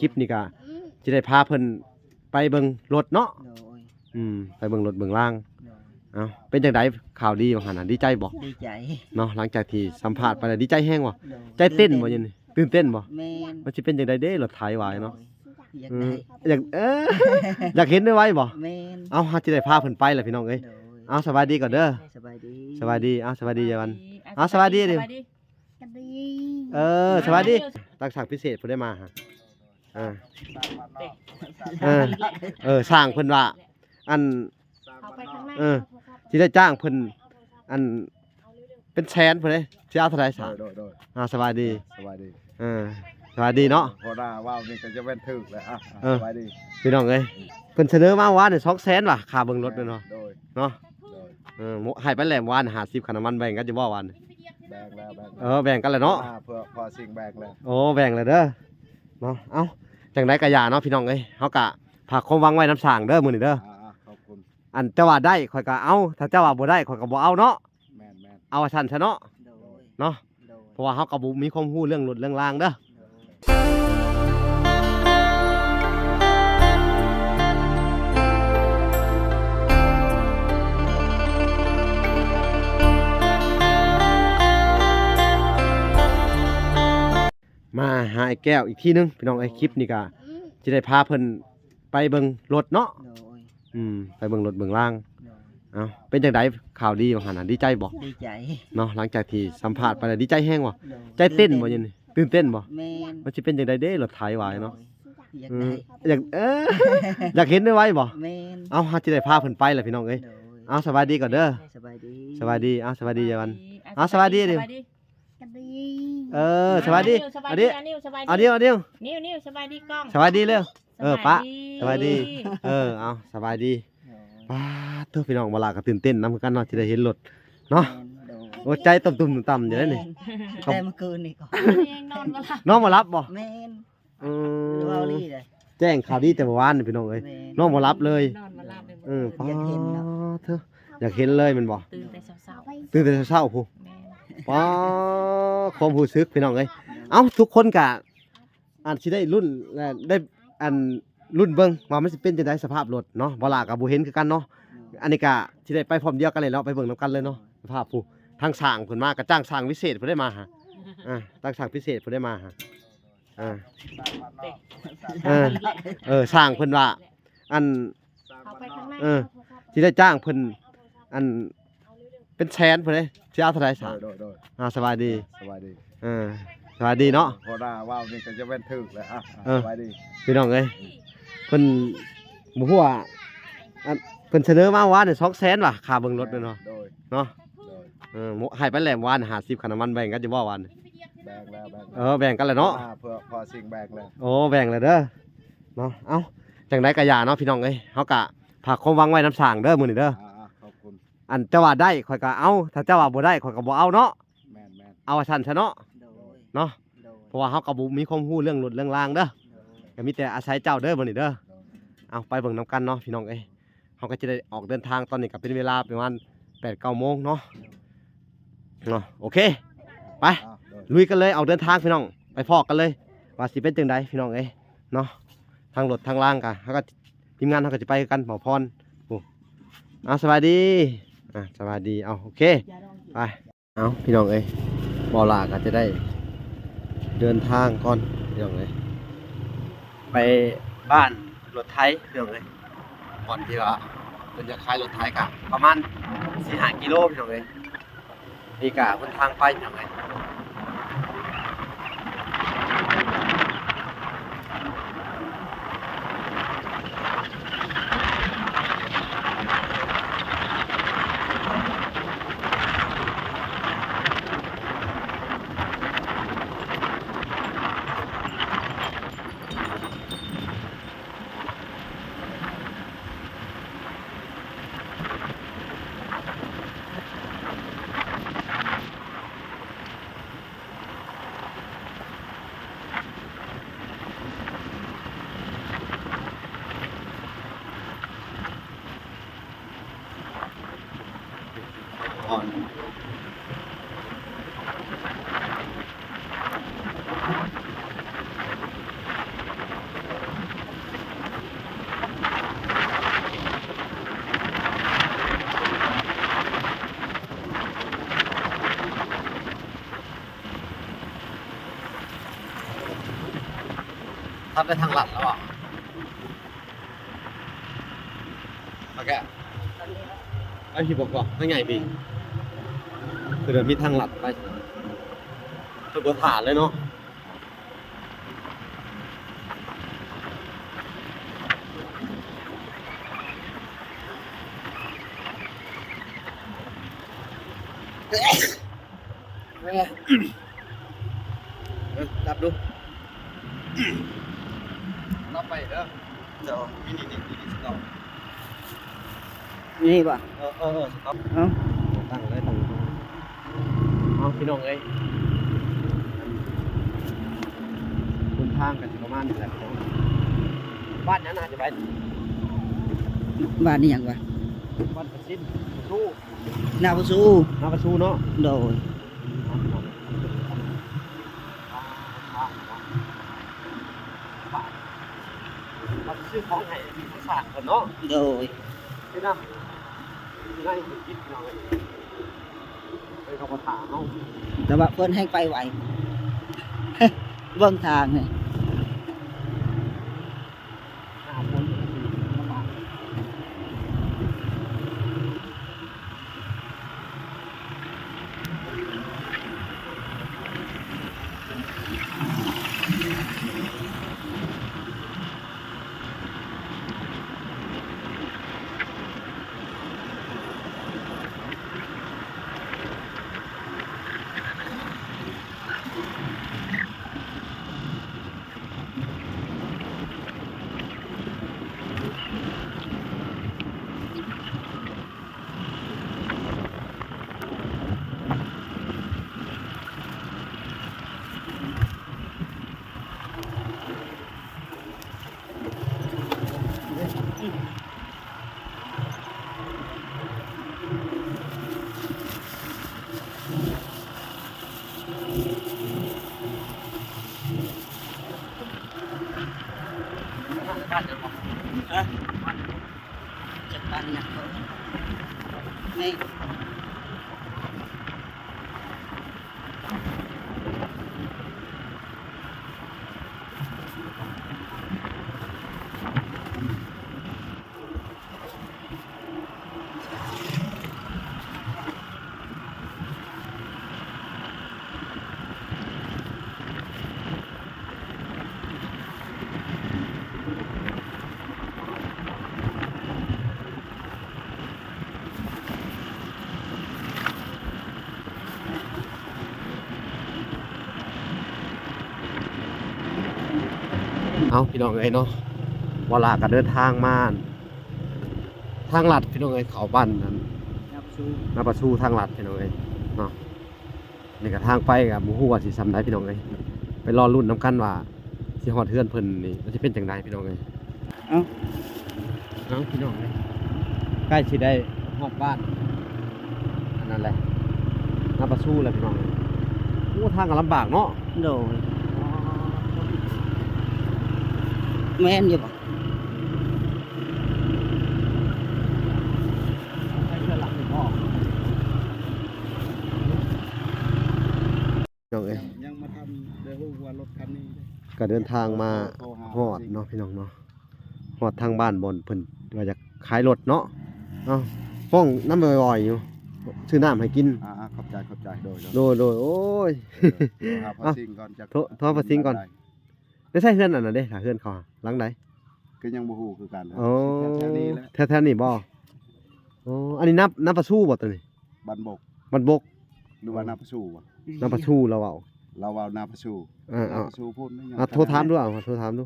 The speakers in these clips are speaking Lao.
ຄລິບນີ້ກະຊິໄດ້ພາເພິ່ນໄປເບິ່ງລົດເນາະ. ໂດຍ. ອືມ ໄປເບິ່ງລົດເບິ່ງລາງ. ໂດຍ. ເອົ້າ ເປັນຈັ່ງໃດຂ່າວດີວ່າຫັ້ນນະ ດີໃຈບໍ່? ດີໃຈເນາະ ຫຼັງຈາກທີ່ສຳພາດໄປແລ້ວ ດີໃຈແຮງບໍ່? ໂດຍ. ໃຈເຕັ້ນບໍ່? ຕື່ນເຕັ້ນ. ຍາມນີ້ຕື່ນເຕັ້ນບໍ່? ແມ່ນ. ມັນຊິເປັນຈັ່ງໃດເດ້ ລົດໄຖວ່າເນາະ? ໂດຍ. ຢາກໄດ້ ອືມ ຢາກ ເອີ ຢາກເຫັນໄວໆບໍ່? ແມ່ນ. ເອົ້າ ເຮົາຊິໄດ້ພາເພິ່ນໄປແລ້ວພີ່ນ້ອງເອີຍ. ໂດຍ. ເອົາ ສະບາຍດີກ່ອນເດີ. ສະບາຍດີ. ສະບາຍດີ. ເອົາ ສະບາຍດີ ຍາຍວັນ. ເອົາ ສະບາຍດີ. ສະບາຍດີ. ສະບາຍດີ. ເອີ ສະບາຍດີ. ສະບາຍດີ. ຕ່າງສາງພິເສດຜູ້ໃດມາຫາ ເອີ ເອີ ເອີ ສ້າງເພິ່ນວ່າ ອັນ ເອີ ຊິໄດ້ຈ້າງເພິ່ນ ອັນ ເປັນແສນພຸ້ນເດ້ ຊິເອົາເທົ່າໃດຊະ? ໂດຍ ໂດຍ ໂດຍ. ອ່າ ສະບາຍດີ ສະບາຍດີ. ເອີ ສະບາຍດີເນາະ. ພໍໜ້າເວົ້ານີ້ກໍຈະແມ່ນຖືກແລ້ວ. ອ່າ ເອີ ສະບາຍດີ. ພີ່ນ້ອງເອີຍ ເພິ່ນສະເໜີມາວານນີ້ ສອງແສນວ່າ ຄ່າເບິ່ງລົດແມ່ນບໍ່? ໂດຍ ເນາະ. ໂດຍ. ເອີ ໃຫ້ໄປແລ້ວວານຫ້າສິບ ຄ່ານ້ຳມັນ ແບ່ງກັນຢູ່ບໍ່ວານ? ແບ່ງແລ້ວ ແບ່ງ ເອີ ແບ່ງກັນແລ້ວເນາະ. ເພື່ອພໍຊິງແບ່ງແລ້ວ. ໂອ້ ແບ່ງແລ້ວເດີ. ເນາະ ເອົ້າ ຈັ່ງໃດກໍຢ່າເນາະພີ່ນ້ອງເອີຍ ເຮົາກະຝາກຄວາມຫວັງໄວ້ນຳຊ່າງເດີມື້ນີ້ເດີ. ອ່າ ຂອບຄຸນ. ອັນເຈົ້າວ່າໄດ້ ຂ້ອຍກໍເອົາ ຖ້າເຈົ້າວ່າບໍ່ໄດ້ ຂ້ອຍກໍບໍ່ເອົາເນາະ. ແມ່ນໆ. ເອົາວ່າຊັ້ນຊະເນາະ. ໂດຍ. ເນາະ. ໂດຍ. ເພາະວ່າເຮົາກໍບໍ່ມີຄວາມຮູ້ເລື່ອງລົດເລື່ອງລາງເດີ. ໂດຍ. ມາຫາອ້າຍແກ້ວອີກທີໜຶ່ງພີ່ນ້ອງເອີຍ. ຄລິບນີ້ກະຊິໄດ້ພາເພິ່ນໄປເບິ່ງລົດເນາະ. ໂດຍ. ອືມ ໄປເບິ່ງລົດເບິ່ງລາງ. ໂດຍ. ເອົ້າ ເປັນຈັ່ງໃດຂ່າວດີວ່າຫັ້ນນະ ດີໃຈບໍ່? ດີໃຈເນາະ ຫຼັງຈາກທີ່ສຳພາດໄປແລ້ວ ດີໃຈແຮງບໍ່? ໂດຍ. ໃຈເຕັ້ນບໍ່? ຍາມນີ້ຕື່ນເຕັ້ນບໍ່? ແມ່ນ. ມັນຊິເປັນຈັ່ງໃດເດ້ ລົດໄຖວ່າເນາະ? ໂດຍ. ຢາກ ອືມ ໄດ້ ຢາກ ເອີ ຢາກເຫັນໄວໆບໍ່? ແມ່ນ. ເອົ້າ ເຮົາຊິໄດ້ພາເພິ່ນໄປແລ້ວພີ່ນ້ອງເອີຍ. ໂດຍ. ເອົາ ສະບາຍດີກ່ອນເດີ. ສະບາຍດີ. ສະບາຍດີ. ເອົາ ສະບາຍດີ ຍາຍວັນ. ເອົາ ສະບາຍດີ. ສະບາຍດີ. ເອີ ສະບາຍດີ. ເອົາ ນິວ ສະບາຍດີ. ອັນນີ້ ອັນນີ້ ສະບາຍດີ ອັນນີ້ ອັນນີ້ ນິວ ນິວ ສະບາຍດີກ້ອງ ສະບາຍດີເລີຍ. ເອີ ປະ ສະບາຍດີ. ເອີ ເອົາ ສະບາຍດີ. ໂດຍ. ປາດໂທ້ ພີ່ນ້ອງ ບໍ່ຫຼ້າກໍຕື່ນເຕັ້ນນຳຄືກັນເນາະ ທີ່ໄດ້ເຫັນລົດເນາະ. ແມ່ນ. ໂດຍ. ໂອ້ ໃຈຕຸ້ມໆຕ່ຳໆຢູ່ເດ້ນີ້. ແມ່ນ. ແຕ່ເມື່ອຄືນນີ້ກໍ ນອນບໍ່ຫຼັບ ນອນບໍ່ຫຼັບບໍ່? ແມ່ນ. ອືມ ເວົ້າດີເດ້ ແຈ້ງຂ່າວດີແຕ່ເມື່ອວານນີ້ພີ່ນ້ອງເອີຍ. ແມ່ນ. ນອນບໍ່ຫຼັບເລີຍ. ນອນບໍ່ຫຼັບເລີຍ. ເອີ ຢາກເຫັນເນາະ. ປາດໂທ້ ຢາກເຫັນເລີຍແມ່ນບໍ່? ຕື່ນແຕ່ເຊົ້າໆ ຕື່ນແຕ່ເຊົ້າໆພຸ້ນ. ແມ່ນ. ປາດ ຄວາມຮູ້ສຶກພີ່ນ້ອງເອີຍ. ເອົ້າ ທຸກຄົນກະ ອາດຊິໄດ້ລຸ້ນ ແລະ ໄດ້ ອັນ ລຸ້ນເບິ່ງວ່າມັນຊິເປັນຈັ່ງໃດສະພາບລົດເນາະ. ບໍ່ຫຼ້າກໍບໍ່ເຫັນຄືກັນເນາະ. ອັນນີ້ກໍຊິໄດ້ໄປພ້ອມດຽວກັນເລີຍເນາະ ໄປເບິ່ງນຳກັນເລີຍເນາະ. ສະພາບຜູ້ ທາງຊ່າງເພິ່ນມາ ກະຈ້າງຊ່າງພິເສດຜູ້ໃດມາຫາ. ອ່າ ຈ້າງຊ່າງພິເສດຜູ້ໃດມາຫາ. ອ່າ ເອີ ເອີ ຊ່າງເພິ່ນວ່າ ອັນ ເອີ ຊິໄດ້ຈ້າງເພິ່ນ ອັນ ເປັນແສນພຸ້ນເດ້ ຊິເອົາເທົ່າໃດຊະ? ໂດຍ ໂດຍ ໂດຍ. ອ່າ ສະບາຍດີ. ສະບາຍດີ. ເອີ ສະບາຍດີເນາະ. ພໍໜ້າເວົ້ານີ້ກໍຈະແມ່ນຖືກແລ້ວ. ອ່າ ເອີ ສະບາຍດີ. ພີ່ນ້ອງເອີຍ ເພິ່ນບໍ່ຮູ້ວ່າ ອັນ ເພິ່ນສະເໜີມາວານນີ້ ສອງແສນວ່າ ຄ່າເບິ່ງລົດແມ່ນບໍ່? ໂດຍ. ເນາະ. ໂດຍ. ເອີ ໃຫ້ໄປແລ້ວວານຫ້າສິບ ຄ່ານ້ຳມັນ ແບ່ງກັນຢູ່ບໍ່ວານ? ແບ່ງແລ້ວ ແບ່ງ ເອີ ແບ່ງກັນແລ້ວເນາະ. ອ່າ ເພື່ອພໍຊິງແບ່ງແລ້ວ. ໂອ້ ແບ່ງແລ້ວເດີ. ເນາະ ເອົ້າ ຈັ່ງໃດກໍຢ່າເນາະພີ່ນ້ອງເອີຍ ເຮົາກະຝາກຄວາມຫວັງໄວ້ນຳຊ່າງເດີມື້ນີ້ເດີ. ອ່າ ຂອບຄຸນ. ອັນເຈົ້າວ່າໄດ້ ຂ້ອຍກໍເອົາ ຖ້າເຈົ້າວ່າບໍ່ໄດ້ ຂ້ອຍກໍບໍ່ເອົາເນາະ. ແມ່ນໆ. ເອົາວ່າຊັ້ນຊະເນາະ. ໂດຍ. ເນາະ. ໂດຍ. ເພາະວ່າເຮົາກໍບໍ່ມີຄວາມຮູ້ເລື່ອງລົດເລື່ອງລາງເດີ. ໂດຍ. ກໍມີແຕ່ອາໄສເຈົ້າເດີມື້ນີ້ເດີ. ໂດຍ. ເອົາ ໄປເບິ່ງນຳກັນເນາະພີ່ນ້ອງເອີຍ. ເຮົາກໍຈະໄດ້ອອກເດີນທາງ ຕອນນີ້ກໍເປັນເວລາປະມານແປດເກົ້າໂມງເນາະ. ເນາະ ໂອເຄ ໄປ ອ່າ ໂດຍ ລຸຍກັນເລີຍ ອອກເດີນທາງພີ່ນ້ອງ ໄປພໍ້ກັນເລີຍ ວ່າຊິເປັນຈັ່ງໃດພີ່ນ້ອງເອີຍເນາະ. ທາງລົດທາງລາງກະ ເຮົາກໍ ທີມງານເຮົາກໍຊິໄປຄືກັນ ໝໍພອນ. ໂອ້ ເອົາ ສະບາຍດີ. ອ່າ ສະບາຍດີ. ເອົາ ໂອເຄ ໄປ. ເອົາ ພີ່ນ້ອງເອີຍ ບໍ່ຫຼ້າກໍຈະໄດ້ເດີນທາງກ່ອນພີ່ນ້ອງເອີຍ ໄປບ້ານລົດໄຖພີ່ນ້ອງເອີຍ. ບ່ອນທີ່ວ່າເພິ່ນຈະຂາຍລົດໄຖກະປະມານສີ່ຫ້າກິໂລພີ່ນ້ອງເອີຍ. ນີ້ກະຫົນທາງໄປພີ່ນ້ອງເອີຍ. ອ່ອນ. ຂັບໄປທາງລັດແລ້ວບໍ່? ໂອເຄ ໄປພີ້ບໍ່ກໍ ທາງໃຫຍ່ພີ້ ຄືເດີນມີທາງລັດໄປ ເພິ່ນບໍ່ຖ້າເລີຍເນາະ. ເອີ ຈັບດູ ລັບໄປເດີ. ເຈົ້າ ນີ້ ນີ້ ນີ້ ນີ້ ສະຕັອບ ນີ້ບໍ່? ເອີ ເອີ ເອີ ສະຕັອບ ເອົ້າ ຕັ້ງເລີຍ ຕັ້ງເລີຍ. ເອົາ ພີ່ນ້ອງເອີຍ ຫົນທາງກໍຊິປະມານນີ້ແຫຼະ. ບ້ານຫຍັງນະ? ຈະໄປ ບ້ານນີ້ຫຍັງວະ? ບ້ານປະຊິນ ປະຊູ ນາປະຊູ ນາປະຊູເນາະ. ໂດຍ ມາຊື້ຂອງໃຫ້ທາງສ້າງເພິ່ນເນາະ. ໂດຍ ເປັນນຳ ເປັນນຳ ເພິ່ນຄິດເນາະ ເພິ່ນກໍບໍ່ຖ້າເຮົາ ແຕ່ວ່າເພິ່ນແຮ່ງໄປໄວ ເບິ່ງທາງນີ້. ເອົາ ພີ່ນ້ອງເອີຍເນາະ ບໍ່ຫຼ້າກໍເດີນທາງມາ ທາງລັດພີ່ນ້ອງເອີຍ ເຂົ້າບ້ານນັ້ນ ນາປະຊູ ນາປະຊູທາງລັດພີ່ນ້ອງເອີຍເນາະ. ນີ້ກໍທາງໄປກໍບໍ່ຮູ້ວ່າຊິສ່ຳໃດພີ່ນ້ອງເອີຍ ໄປລໍລຸ້ນນຳກັນວ່າຊິຮອດເຮືອນເພິ່ນນີ້ມັນຊິເປັນຈັ່ງໃດພີ່ນ້ອງເອີຍ. ເອົ້າ ເອົ້າ ພີ່ນ້ອງເອີຍ ໃກ້ຊິໄດ້ຮອດບ້ານ ອັນນັ້ນແຫຼະ ນາປະຊູແລ້ວພີ່ນ້ອງເອີຍ. ໂອ້ ທາງກໍລຳບາກເນາະ. ໂດຍ ແມ່ນຢູ່ບໍ່? ນ້ອງເອີຍ ຍັງ ຍັງບໍ່ທັນໄດ້ຮູ້ວ່າລົດຄັນນີ້ເດ້ ກໍເດີນທາງມາ ໂທ ໂທຫາ ຮອດເນາະ ພີ່ນ້ອງເນາະ ຮອດທາງບ້ານບ່ອນເພິ່ນວ່າຢາກຂາຍລົດເນາະ. ເອົ້າ ຟ້ອງນຳບໍ່ອຍໆຢູ່ ຊື້ນ້ຳໃຫ້ກິນ. ອ່າໆ ຂອບໃຈ ຂອບໃຈ ໂດຍ ໂດຍ ໂດຍ ໂດຍ. ໂອ້ຍ ໂທຫາພໍ່ສິງກ່ອນ ຈັກ ໂທ ໂທຫາພໍ່ສິງກ່ອນ. ໄດ້ໃຊ້ເຮືອນອັນນັ້ນເດ້ ຖ້າເຮືອນເຂົາຫຼັງໃດ ກໍຍັງບໍ່ຮູ້ຄືກັນ. ໂອ້ ແຖວໆນີ້ແຫຼະ ແຖວໆນີ້ບໍ່? ໂອ້ ອັນນີ້ນາ ນາປະຊູບໍ່ໂຕນີ້? ບ້ານບົກ ບ້ານບົກ ຫຼືວ່ານາປະຊູບໍ່? ນາປະຊູລາວເວົ້າ ລາວເວົ້ານາປະຊູ. ເອີ ນາປະຊູພຸ້ນ. ອ່າ ໂທຖາມດູ ເອົາ ໂທຖາມດູ.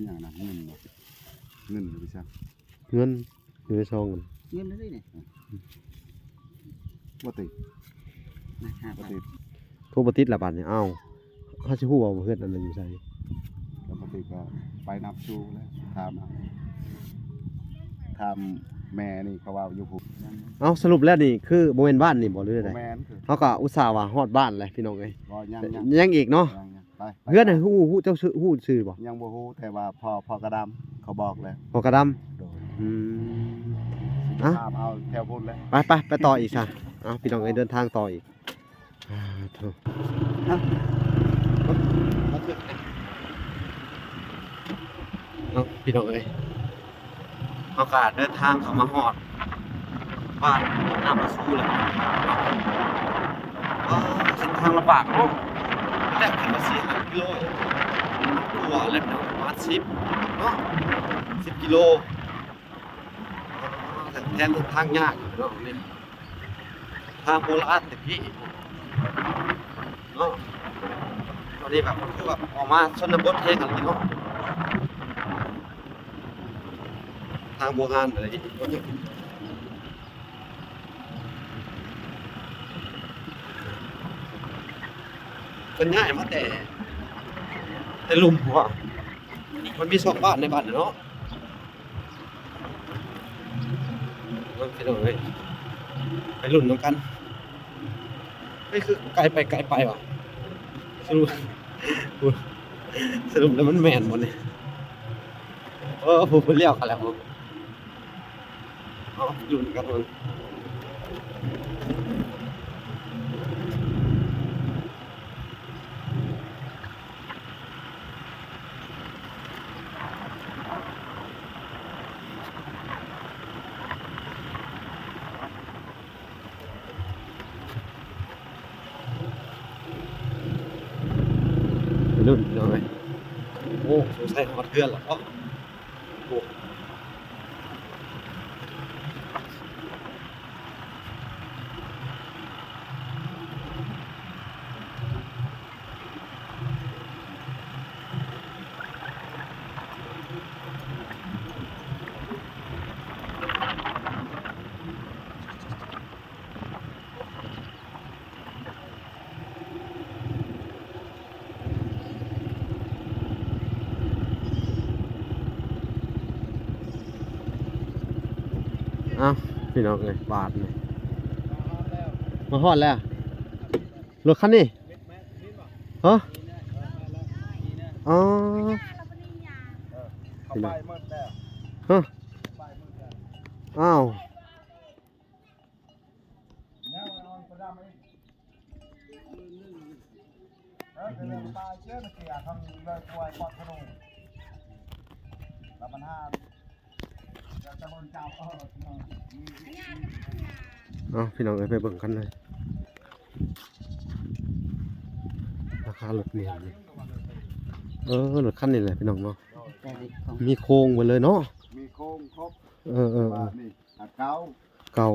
ຫຍັງນະ? ເງິນບໍ່? ເງິນຫຼືໄປຊັກ? ເງິນ ຢູ່ໃນຊອງນັ້ນ ເງິນນີ້ນີ້ ບໍ່ຕິດ ນະ ຫ້າພັນ ບໍ່ຕິດ. ໂທບໍ່ຕິດລະບາດນີ້. ອ້າວ ເຮົາຊິຮູ້ວ່າເຮືອນອັນນັ້ນຢູ່ໃສ? ກໍບໍ່ຕິດກໍໄປນາປະຊູແລ້ວ ຖາມ ຖາມແມ່ນີ້ ເຂົາວ່າຢູ່ພຸ້ນ. ເອົ້າ ສະຫຼຸບແລ້ວນີ້ຄືບໍ່ແມ່ນບ້ານນີ້ບໍ່ ຫຼືໃດ? ບໍ່ແມ່ນ ຄື ເຮົາກໍອຸດສ່າວ່າຮອດບ້ານແລ້ວ ພີ່ນ້ອງເອີຍ. ບໍ່ ຍັງ ຍັງ ຍັງອີກເນາະ. ຍັງ ຍັງ. ໄປ ໄປ ເຮືອນ ໄປ ຮູ້ ຮູ້ ເຈົ້າຊື່ ຮູ້ຊື່ບໍ່? ຍັງບໍ່ຮູ້ ແຕ່ວ່າພໍ່ ພໍ່ກະດຳເຂົາບອກແລ້ວ. ພໍ່ກະດຳ? ໂດຍ. ອືມ ຊິໄປຖາມເອົາແຖວພຸ້ນແຫຼະ. ໄປ ໄປ ໄປຕໍ່ອີກຊະ. ເອົາ ພີ່ນ້ອງເອີຍ ເດີນທາງຕໍ່ອີກ. ອ່າ ໂທ້ ເອົາ ພີ່ນ້ອງເອີຍ ເຮົາກໍເດີນທາງເຂົ້າມາຮອດບ້ານນ້ຳປາຊູແລ້ວ. ເອີ ເສັ້ນທາງລຳບາກເນາະ ແລກຂຶ້ນມາສີ່ຫ້າກິໂລ ກວ່າແລ້ວເນາະ ປະມານສິບເນາະ ສິບກິໂລ. ແຖມທາງຍາກເນາະ ນີ້ທາງໂບລານແຕ່ກີ້ເນາະ. ຕອນນີ້ແບບ ຄືແບບອອກມາຊົນນະບົດແຮງອີ່ຫຼີເນາະ ທາງໂບຮານອະໄລນີ້. ເພິ່ນຍ້າຍມາແຕ່ ແຕ່ລຸ່ມ ເພາະວ່າມັນມີສອງບ້ານໃນບ້ານເນາະ. ເບິ່ງພີ່ນ້ອງເອີຍ ໄປລຸ້ນນຳກັນ. ເຮີ້ຍ ຄືໄກໄປ ໄກໄປຫວາ ສະຫຼຸບ ສະຫຼຸບແລ້ວມັນແມ່ນບໍ່ນີ້? ເອີ ຜູ້ ຜູ້ລ້ຽວກັນແລ້ວ ເຮົາລຸ້ນກັນເບິ່ງ. ລຸ້ນພີ່ນ້ອງເອີຍ ໂອ້ ສົງໄສຮອດເຮືອນແລ້ວເນາະ. ໂອ້ ເອົ້າ ພີ່ນ້ອງເອີຍ ບາດນີ້ ມາຮອດແລ້ວ ລົດຄັນນີ້ ຮະ? ອໍ ເອີ ເຂົາໄປໝົດແລ້ວ ຮະ? ໄປໝົດແລ້ວ ອ້າວ ເອົ້າ ພີ່ນ້ອງເອີຍ ໄປເບິ່ງກັນເລີຍ ລາຄາລົດນີ້ ເອີ ລົດຄັນນີ້ແຫຼະ ພີ່ນ້ອງເນາະ ມີໂຄງເບິດເລີຍເນາະ ມີໂຄງຄົບ ເອີ ເອີ ເອີ ນີ້ ອ່າ ເກົ່າ ເກົ່າ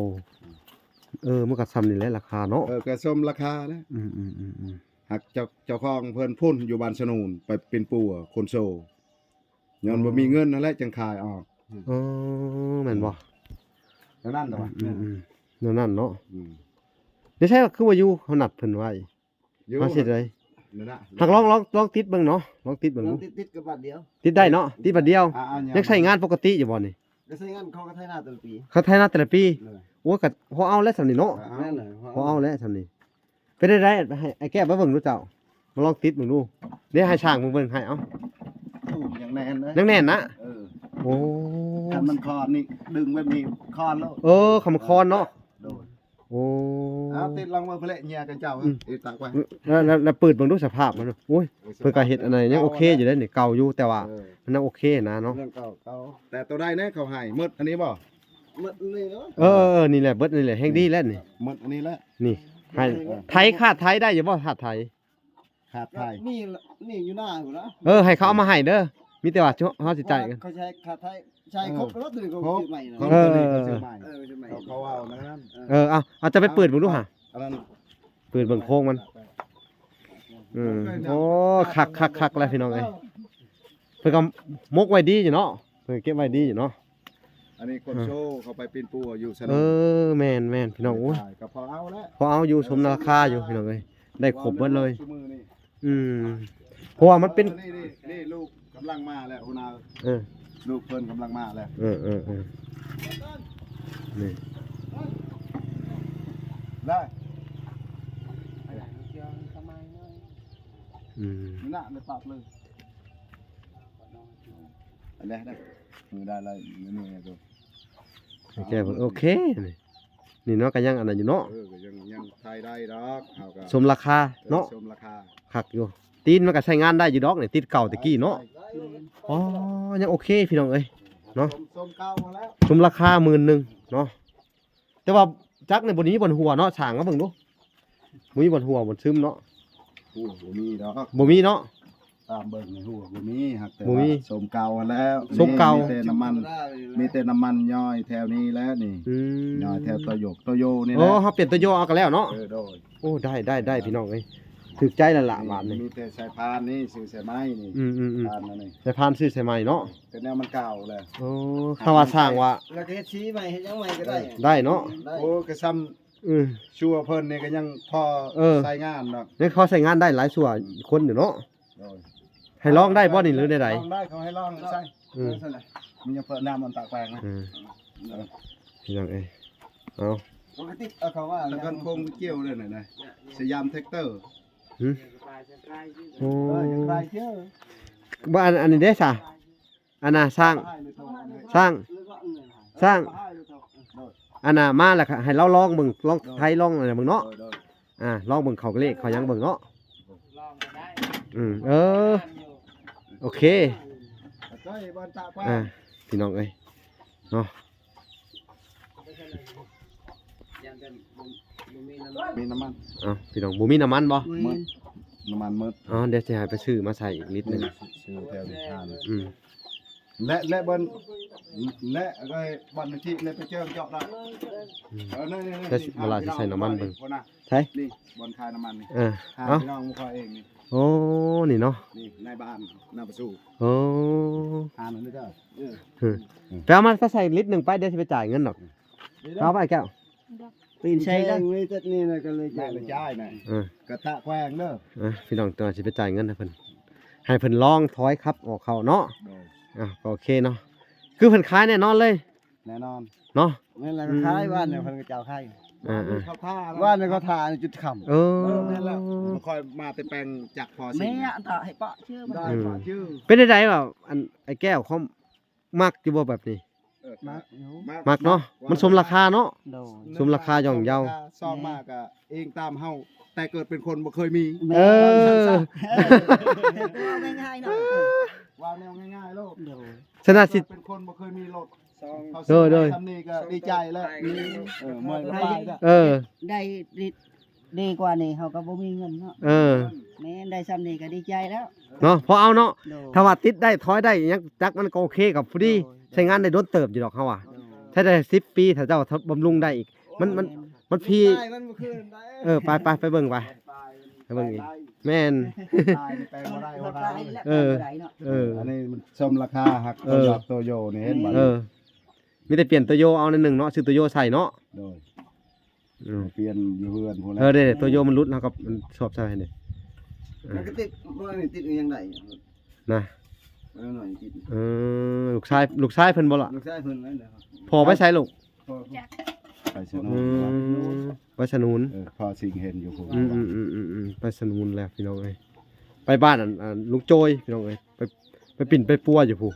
ເອີ ມັນກໍຊ່ຳນີ້ແຫຼະລາຄາເນາະ ເອີ ກໍສົມລາຄາແຫຼະ ອືມໆໆໆ ຫາກເຈົ້າ ເຈົ້າຂອງເພິ່ນພຸ້ນຢູ່ບ້ານສະໜູນ ໄປປິ່ນປົວຄົນໂຊ ຍ້ອນບໍ່ມີເງິນຫັ້ນແຫຼະຈຶ່ງຂາຍອອກ ອໍ ແມ່ນບໍ່? ແນວນັ້ນແຫຼະ ອືມໆ ແນວນັ້ນເນາະ ອືມ ນີ້ໃຊ່ ຄືວ່າຢູ່ ເຮົານັດເພິ່ນໄວ້ ຢູ່ ເຮົາຊິໄດ້ ນັ້ນນະ ຫາກລອງ ລອງ ລອງຕິດເບິ່ງເນາະ ລອງຕິດເບິ່ງ ລອງຕິດ ຕິດກັບບາດດຽວ ຕິດໄດ້ເນາະ ຕິດບາດດຽວ ອ່າໆ ຍັງໃຊ້ງານປົກກະຕິຢູ່ບໍ່ນີ້? ກໍໃຊ້ງານ ເຂົາກໍໄຖນາແຕ່ລະປີ ເຂົາໄຖນາແຕ່ລະປີ ໂອ້ ກໍພໍເອົາແລ້ວຊ່ຳນີ້ເນາະ ພໍເອົາແລ້ວ ພໍເອົາແລ້ວຊ່ຳນີ້ ເປັນໄດ້ ໃຫ້ອ້າຍແກ້ວມາເບິ່ງດູເຈົ້າ ມາລອງຕິດເບິ່ງດູ ເດ ໃຫ້ຊ່າງເບິ່ງ ເບິ່ງໃຫ້ ເອົາ ໂອ້ ຍັງແໜ້ນເດ້ ຍັງແໜ້ນນະ ເອີ ໂອ້ ຄັນມັນຄອນນີ້ ດຶງແບບນີ້ຄອນໂລດ ເອີ ຄັນມັນຄອນເນາະ ໂດຍ ໂອ້ ເອົາຕິດລອງເບິ່ງພຸ້ນແຫຼະ ເຫຍື້ອກັນເຈົ້າ ອືມ ເອີ ຕັກໄວ້ ແລ້ວ ແລ້ວ ແລ້ວເປີດເບິ່ງດູສະພາບມັນ ໂອ້ຍ ເພິ່ນກໍເຮັດອັນນັ້ນ ຍັງໂອເຄຢູ່ເດ້ນີ້ ເກົ່າຢູ່ ແຕ່ວ່າ ເອີ ມັນຍັງໂອເຄນະເນາະ ເລື່ອງເກົ່າ ເກົ່າ ແຕ່ໂຕໃດແດ່ເຂົາໃຫ້ ໝົດອັນນີ້ບໍ່? ໝົດອັນນີ້ເນາະ ເອີ ເອີ ເອີ ນີ້ແຫຼະ ເບິດອັນນີ້ແຫຼະ ແຮງດີແລ້ວນີ້ ໝົດອັນນີ້ແຫຼະ ນີ້ ໃຫ້ ໄຖ ຄາດໄຖໄດ້ຢູ່ບໍ່? ຄາດໄຖ ຄາດໄຖ ນີ້ ນີ້ຢູ່ໜ້າພຸ້ນນະ ເອີ ໃຫ້ເຂົາເອົາມາໃຫ້ເດີ ມີແຕ່ວ່າເຮົາຊິຈ່າຍກັນ ເຂົາໃຊ້ຄາດໄຖ ໃຊ້ຄົບ ເອີ ຄົບໂຕນີ້ເຂົາຊື້ໃໝ່ນະ ເອີ ເຂົາຊື້ໃໝ່ ເອີ ຊື້ໃໝ່ ເຂົາ ເຂົາເວົ້ານັ້ນ ເອີ ເອົາ ເອົາ ເຈົ້າໄປເປີດເບິ່ງດູຫາ ອັນນັ້ນ ເປີດເບິ່ງໂຄງມັນ ອືມ ໂອ້ ຄັກໆໆ ແລ້ວພີ່ນ້ອງເອີຍ ເພິ່ນກໍໝົກໄວ້ດີຢູ່ເນາະ ເພິ່ນເກັບໄວ້ດີຢູ່ເນາະ ອັນນີ້ຄົນໂຊເຂົາໄປປິ່ນປົວຢູ່ຊະນະ ເອີ ແມ່ນໆ ພີ່ນ້ອງ ໂອ້ຍ ກໍພໍເອົາແຫຼະ ພໍເອົາຢູ່ ສົມລາຄາຢູ່ພີ່ນ້ອງເອີຍ ໄດ້ຄົບເບິດເລີຍ ອືມ ເພາະວ່າມັນເປັນ ນີ້ໆໆ ລູກກຳລັງມາແລ້ວຫົວໜ້າ ເອີ ລູກເພິ່ນກຳລັງມາແລ້ວ ເອີໆໆ ນີ້ ໄດ້ ອືມ ນີ້ນະ ໃນປາກເລີຍ ອັນນີ້ນະ ມືໄດ້ລະ ນີ້ໆ ໂຕ ໂອເຄ ນີ້ ນີ້ເນາະ ກໍຍັງອັນນັ້ນຢູ່ເນາະ ເອີ ກໍຍັງ ຍັງຖ່າຍໄດ້ດອກ ເຮົາກໍສົມລາຄາເນາະ ເອີ ສົມລາຄາ ຄັກຢູ່ ຕີນມັນກໍໃຊ້ງານໄດ້ຢູ່ດອກນີ້ ຕິດເກົ່າແຕ່ກີ້ເນາະ ໄດ້ ອໍ ຍັງໂອເຄພີ່ນ້ອງເອີຍເນາະ ສົມ ສົມເກົ່າຫັ້ນແຫຼະ ສົມລາຄາໝື່ນໜຶ່ງເນາະ ແຕ່ວ່າຈັກນີ້ບໍ່ໄດ້ມີບ່ອນຮົ່ວເນາະ ຊ່າງມາເບິ່ງດູ ບໍ່ມີບ່ອນຮົ່ວບ່ອນຊຶມເນາະ ຮົ່ວບໍ່ມີດອກ ບໍ່ມີເນາະ ຕາມເບິ່ງໃນຮູບບໍ່ມີ ຫາກແຕ່ວ່າສົມເກົ່າຫັ້ນແຫຼະ ສົມເກົ່າ ມີແຕ່ນ້ຳມັນ ມີແຕ່ນ້ຳມັນຍ້ອຍແຖວນີ້ແຫຼະນີ້ ອືມ ຍ້ອຍແຖວໂຕໂຢກໂຕໂຢນີ້ແຫຼະ ໂອ້ ເຮົາປ່ຽນໂຕໂຢເອົາກໍແລ້ວເນາະ ເອີ ໂດຍ ໂອ້ ໄດ້ ໄດ້ ໄດ້ ພີ່ນ້ອງເອີຍ ຖືກໃຈແລ້ວລະບາດນີ້ ມີແຕ່ສາຍພານນີ້ ຊື້ສາຍໄມ້ນີ້ ອືມໆໆ ພານນັ້ນນີ້ ສາຍພານຊື້ສາຍໄມ້ເນາະ ແຕ່ແນວມັນເກົ່າແລ້ວ ໂອ້ ຖ້າວ່າສ້າງວ່າ ແລ້ວກໍເຮັດສີໃໝ່ ເຮັດຫຍັງໃໝ່ກໍໄດ້ ໄດ້ເນາະ ໄດ້ ໂອ້ ກໍຊ່ຳ ອືມ ຊົ່ວເພິ່ນນີ້ກໍຍັງພໍ ເອີ ໃຊ້ງານດອກ ຍັງພໍໃຊ້ງານໄດ້ຫຼາຍຊົ່ວຄົນຢູ່ເນາະ ໂດຍ ໃຫ້ລອງໄດ້ບໍ່ນີ້ ຫຼືແນວໃດ ລອງໄດ້ ເຂົາໃຫ້ລອງໃຊ້ ອືມ ມັນຍັງເປີດນ້ຳມັນຕາກແປງນະ ອືມ ເອີ ພີ່ນ້ອງເອີຍ ເອົາ ປົກກະຕິ ເອົາ ເຂົາວ່າ ແລ້ວກັນໂຄງກ່ຽວເລີຍນະ ສະຫຍາມແທັກເຕີ ຫື ໂອ້ ເອີ ຢ່າງໄກເຈີ ບໍ່ ອັນ ອັນນີ້ເດ້ຊະ ອັນນ່າ ຊ່າງ ຊ່າງ ຊ່າງ ອັນນ່າ ມາແລ້ວກໍໃຫ້ລາວລອງເບິ່ງ ລອງໄທລອງອັນນັ້ນເບິ່ງເນາະ ໂດຍ ໂດຍ ອ່າ ລອງເບິ່ງເຂົ້າເລກເຂົ້າຫຍັງເບິ່ງເນາະ ອືມ ເອີ ໂອເຄ ອ່າ ພີ່ນ້ອງເອີຍເນາະ ມີນ້ຳມັນ ເອົ້າ ພີ່ນ້ອງ ບໍ່ມີນ້ຳມັນບໍ່? ໝົດ ນ້ຳມັນໝົດ ອໍ ດຽວຊິໃຫ້ໄປຊື້ມາໃສ່ອີກລິດໜຶ່ງ ຊື້ແຖວນີ້ ອືມ ແລະ ແລະ ບ່ອນ ແລະ ບ່ອນທີ່ ແລະ ໄປເຈີເຈາະໄດ້ ອືມ ເອີ ນີ້ໆ ແຕ່ເວລາຊິໃສ່ນ້ຳມັນເບິ່ງ ນີ້ ບ່ອນຂາຍນ້ຳມັນນີ້ ເອີ ເອົ້າ ພີ່ນ້ອງໝູ່ຂ້ອຍເອງນີ້ ໂອ້ ນີ້ເນາະ ນີ້ນາຍບ້ານນາປະສູ ໂອ້ ຫາໜ່ອຍເດີ ເອີ ໄປເອົາມາໃສ່ລິດໜຶ່ງໄປ ດຽວຊິໄປຈ່າຍເງິນດອກ ເອົາໄປແກ້ວ ຕີນໃສ່ເດີ ມີແຕ່ນີ້ນະກໍເລີຍຈ່າຍນະ ເອີ ກະຕະແຂວງເດີ ເອີ ພີ່ນ້ອງ ຕອນຊິໄປຈ່າຍເງິນໃຫ້ເພິ່ນ ໃຫ້ເພິ່ນລອງຖອຍຂັບອອກເຂົ້າເນາະ ໂດຍ ອ່າ ກໍໂອເຄເນາະ ຄືເພິ່ນຂາຍແນ່ນອນເລີຍ ແນ່ນອນເນາະ ແມ່ນແລ້ວ ອືມ ຂາຍ ວານນີ້ເພິ່ນກໍເຈົ້າຂາຍ ອ່າໆ ວານນີ້ເຂົາຖ້າຈຸດຄ່ຳ ເອີ ເອີ ແມ່ນແລ້ວ ຂ້ອຍມາແຕ່ແປງຈັກພໍຊິ ແມ່ນ ອັນຕະໃຫ້ປະເຊື່ອ ໄດ້ ອືມ ປະເຊື່ອ ເປັນໃດວະ ອັນ ໄອ້ແກ້ວ ເຂົາມັກຢູ່ບໍ່ແບບນີ້? ເອີ ມັກຢູ່ ມັກເນາະ ມັນສົມລາຄາເນາະ ໂດຍ ສົມລາຄາຍ່ອມເຍົາ ສອງມາກໍອີງຕາມເຮົາ ແຕ່ເກີດເປັນຄົນບໍ່ເຄີຍມີ ເອີ ເວົ້າງ່າຍໆເນາະ ເວົ້າແນວງ່າຍໆໂລດ ໂດຍ ສະນັ້ນຊິ ເປັນຄົນບໍ່ເຄີຍມີລົດ ໂດຍໆ ຊ່ຳນີ້ກໍດີໃຈແລ້ວ ເອີ ເມື່ອຍກໍໄປແລ້ວ ເອີ ໄດ້ ດີກວ່ານີ້ເຮົາກໍບໍ່ມີເງິນເນາະ ເອີ ແມ່ນ ໄດ້ຊ່ຳນີ້ກໍດີໃຈແລ້ວ ເນາະ ພໍເອົາເນາະ ໂດຍ ຖ້າວ່າຕິດໄດ້ຖອຍໄດ້ຫຍັງຈັກມັນກໍໂອເຄ ກໍພໍດີ ໂດຍ ໃຊ້ງານໄດ້ດົນເຕີບຢູ່ດອກເຮົາວ່າ ໂດຍ ໃຊ້ໄດ້ສິບປີ ຖ້າເຈົ້າບຳລຸງໄດ້ອີກ ມັນ ມັນ ແມ່ນ ມັນພີ ມັນບໍ່ຄືນໄດ້ ເອີ ໄປ ໄປ ໄປເບິ່ງໄປ ໄປເບິ່ງອີກ ແມ່ນ ຕາຍນີ້ແປງບໍ່ໄດ້ ເອີ ເອີ ອັນນີ້ມັນສົມລາຄາ ຫາກ ເອີ ໂຕໂຢນີ້ເຫັນບໍ່ ເອີ ມີແຕ່ປ່ຽນໂຕໂຢເອົາໜ້ອຍໜຶ່ງເນາະ ຊື້ໂຕໂຢໃສ່ເນາະ ໂດຍ ອືມ ປ່ຽນຢູ່ເຮືອນພຸ້ນແຫຼະ ເອີ ເດ້ ໂຕໂຢມັນຫຼຸດ ເຮົາກໍມັນຊອບໃສ່ໃຫ້ເດ້ ມັນກໍຕິດ ບໍ່ໄດ້ຕິດອີຫຍັງໄດ້ນະ ເອີ ໜ້ອຍຕິດ ເອີ ລູກຊາຍ ລູກຊາຍເພິ່ນບໍ່ລະ ລູກຊາຍເພິ່ນນັ້ນແຫຼະ ພໍ່ໄປໃສລູກ ໄປສະໜູນ ອືມ ໄປສະໜູນ ເອີ ພໍ່ຊິງເຫັນຢູ່ພຸ້ນ ອືມໆ ໄປສະໜູນແລ້ວພີ່ນ້ອງເອີຍ ໄປບ້ານອັນ ອັນລຸງໂຈຍພີ່ນ້ອງເອີຍ ໄປ ໄປປິ່ນໄປປົວຢູ່ພຸ້ນ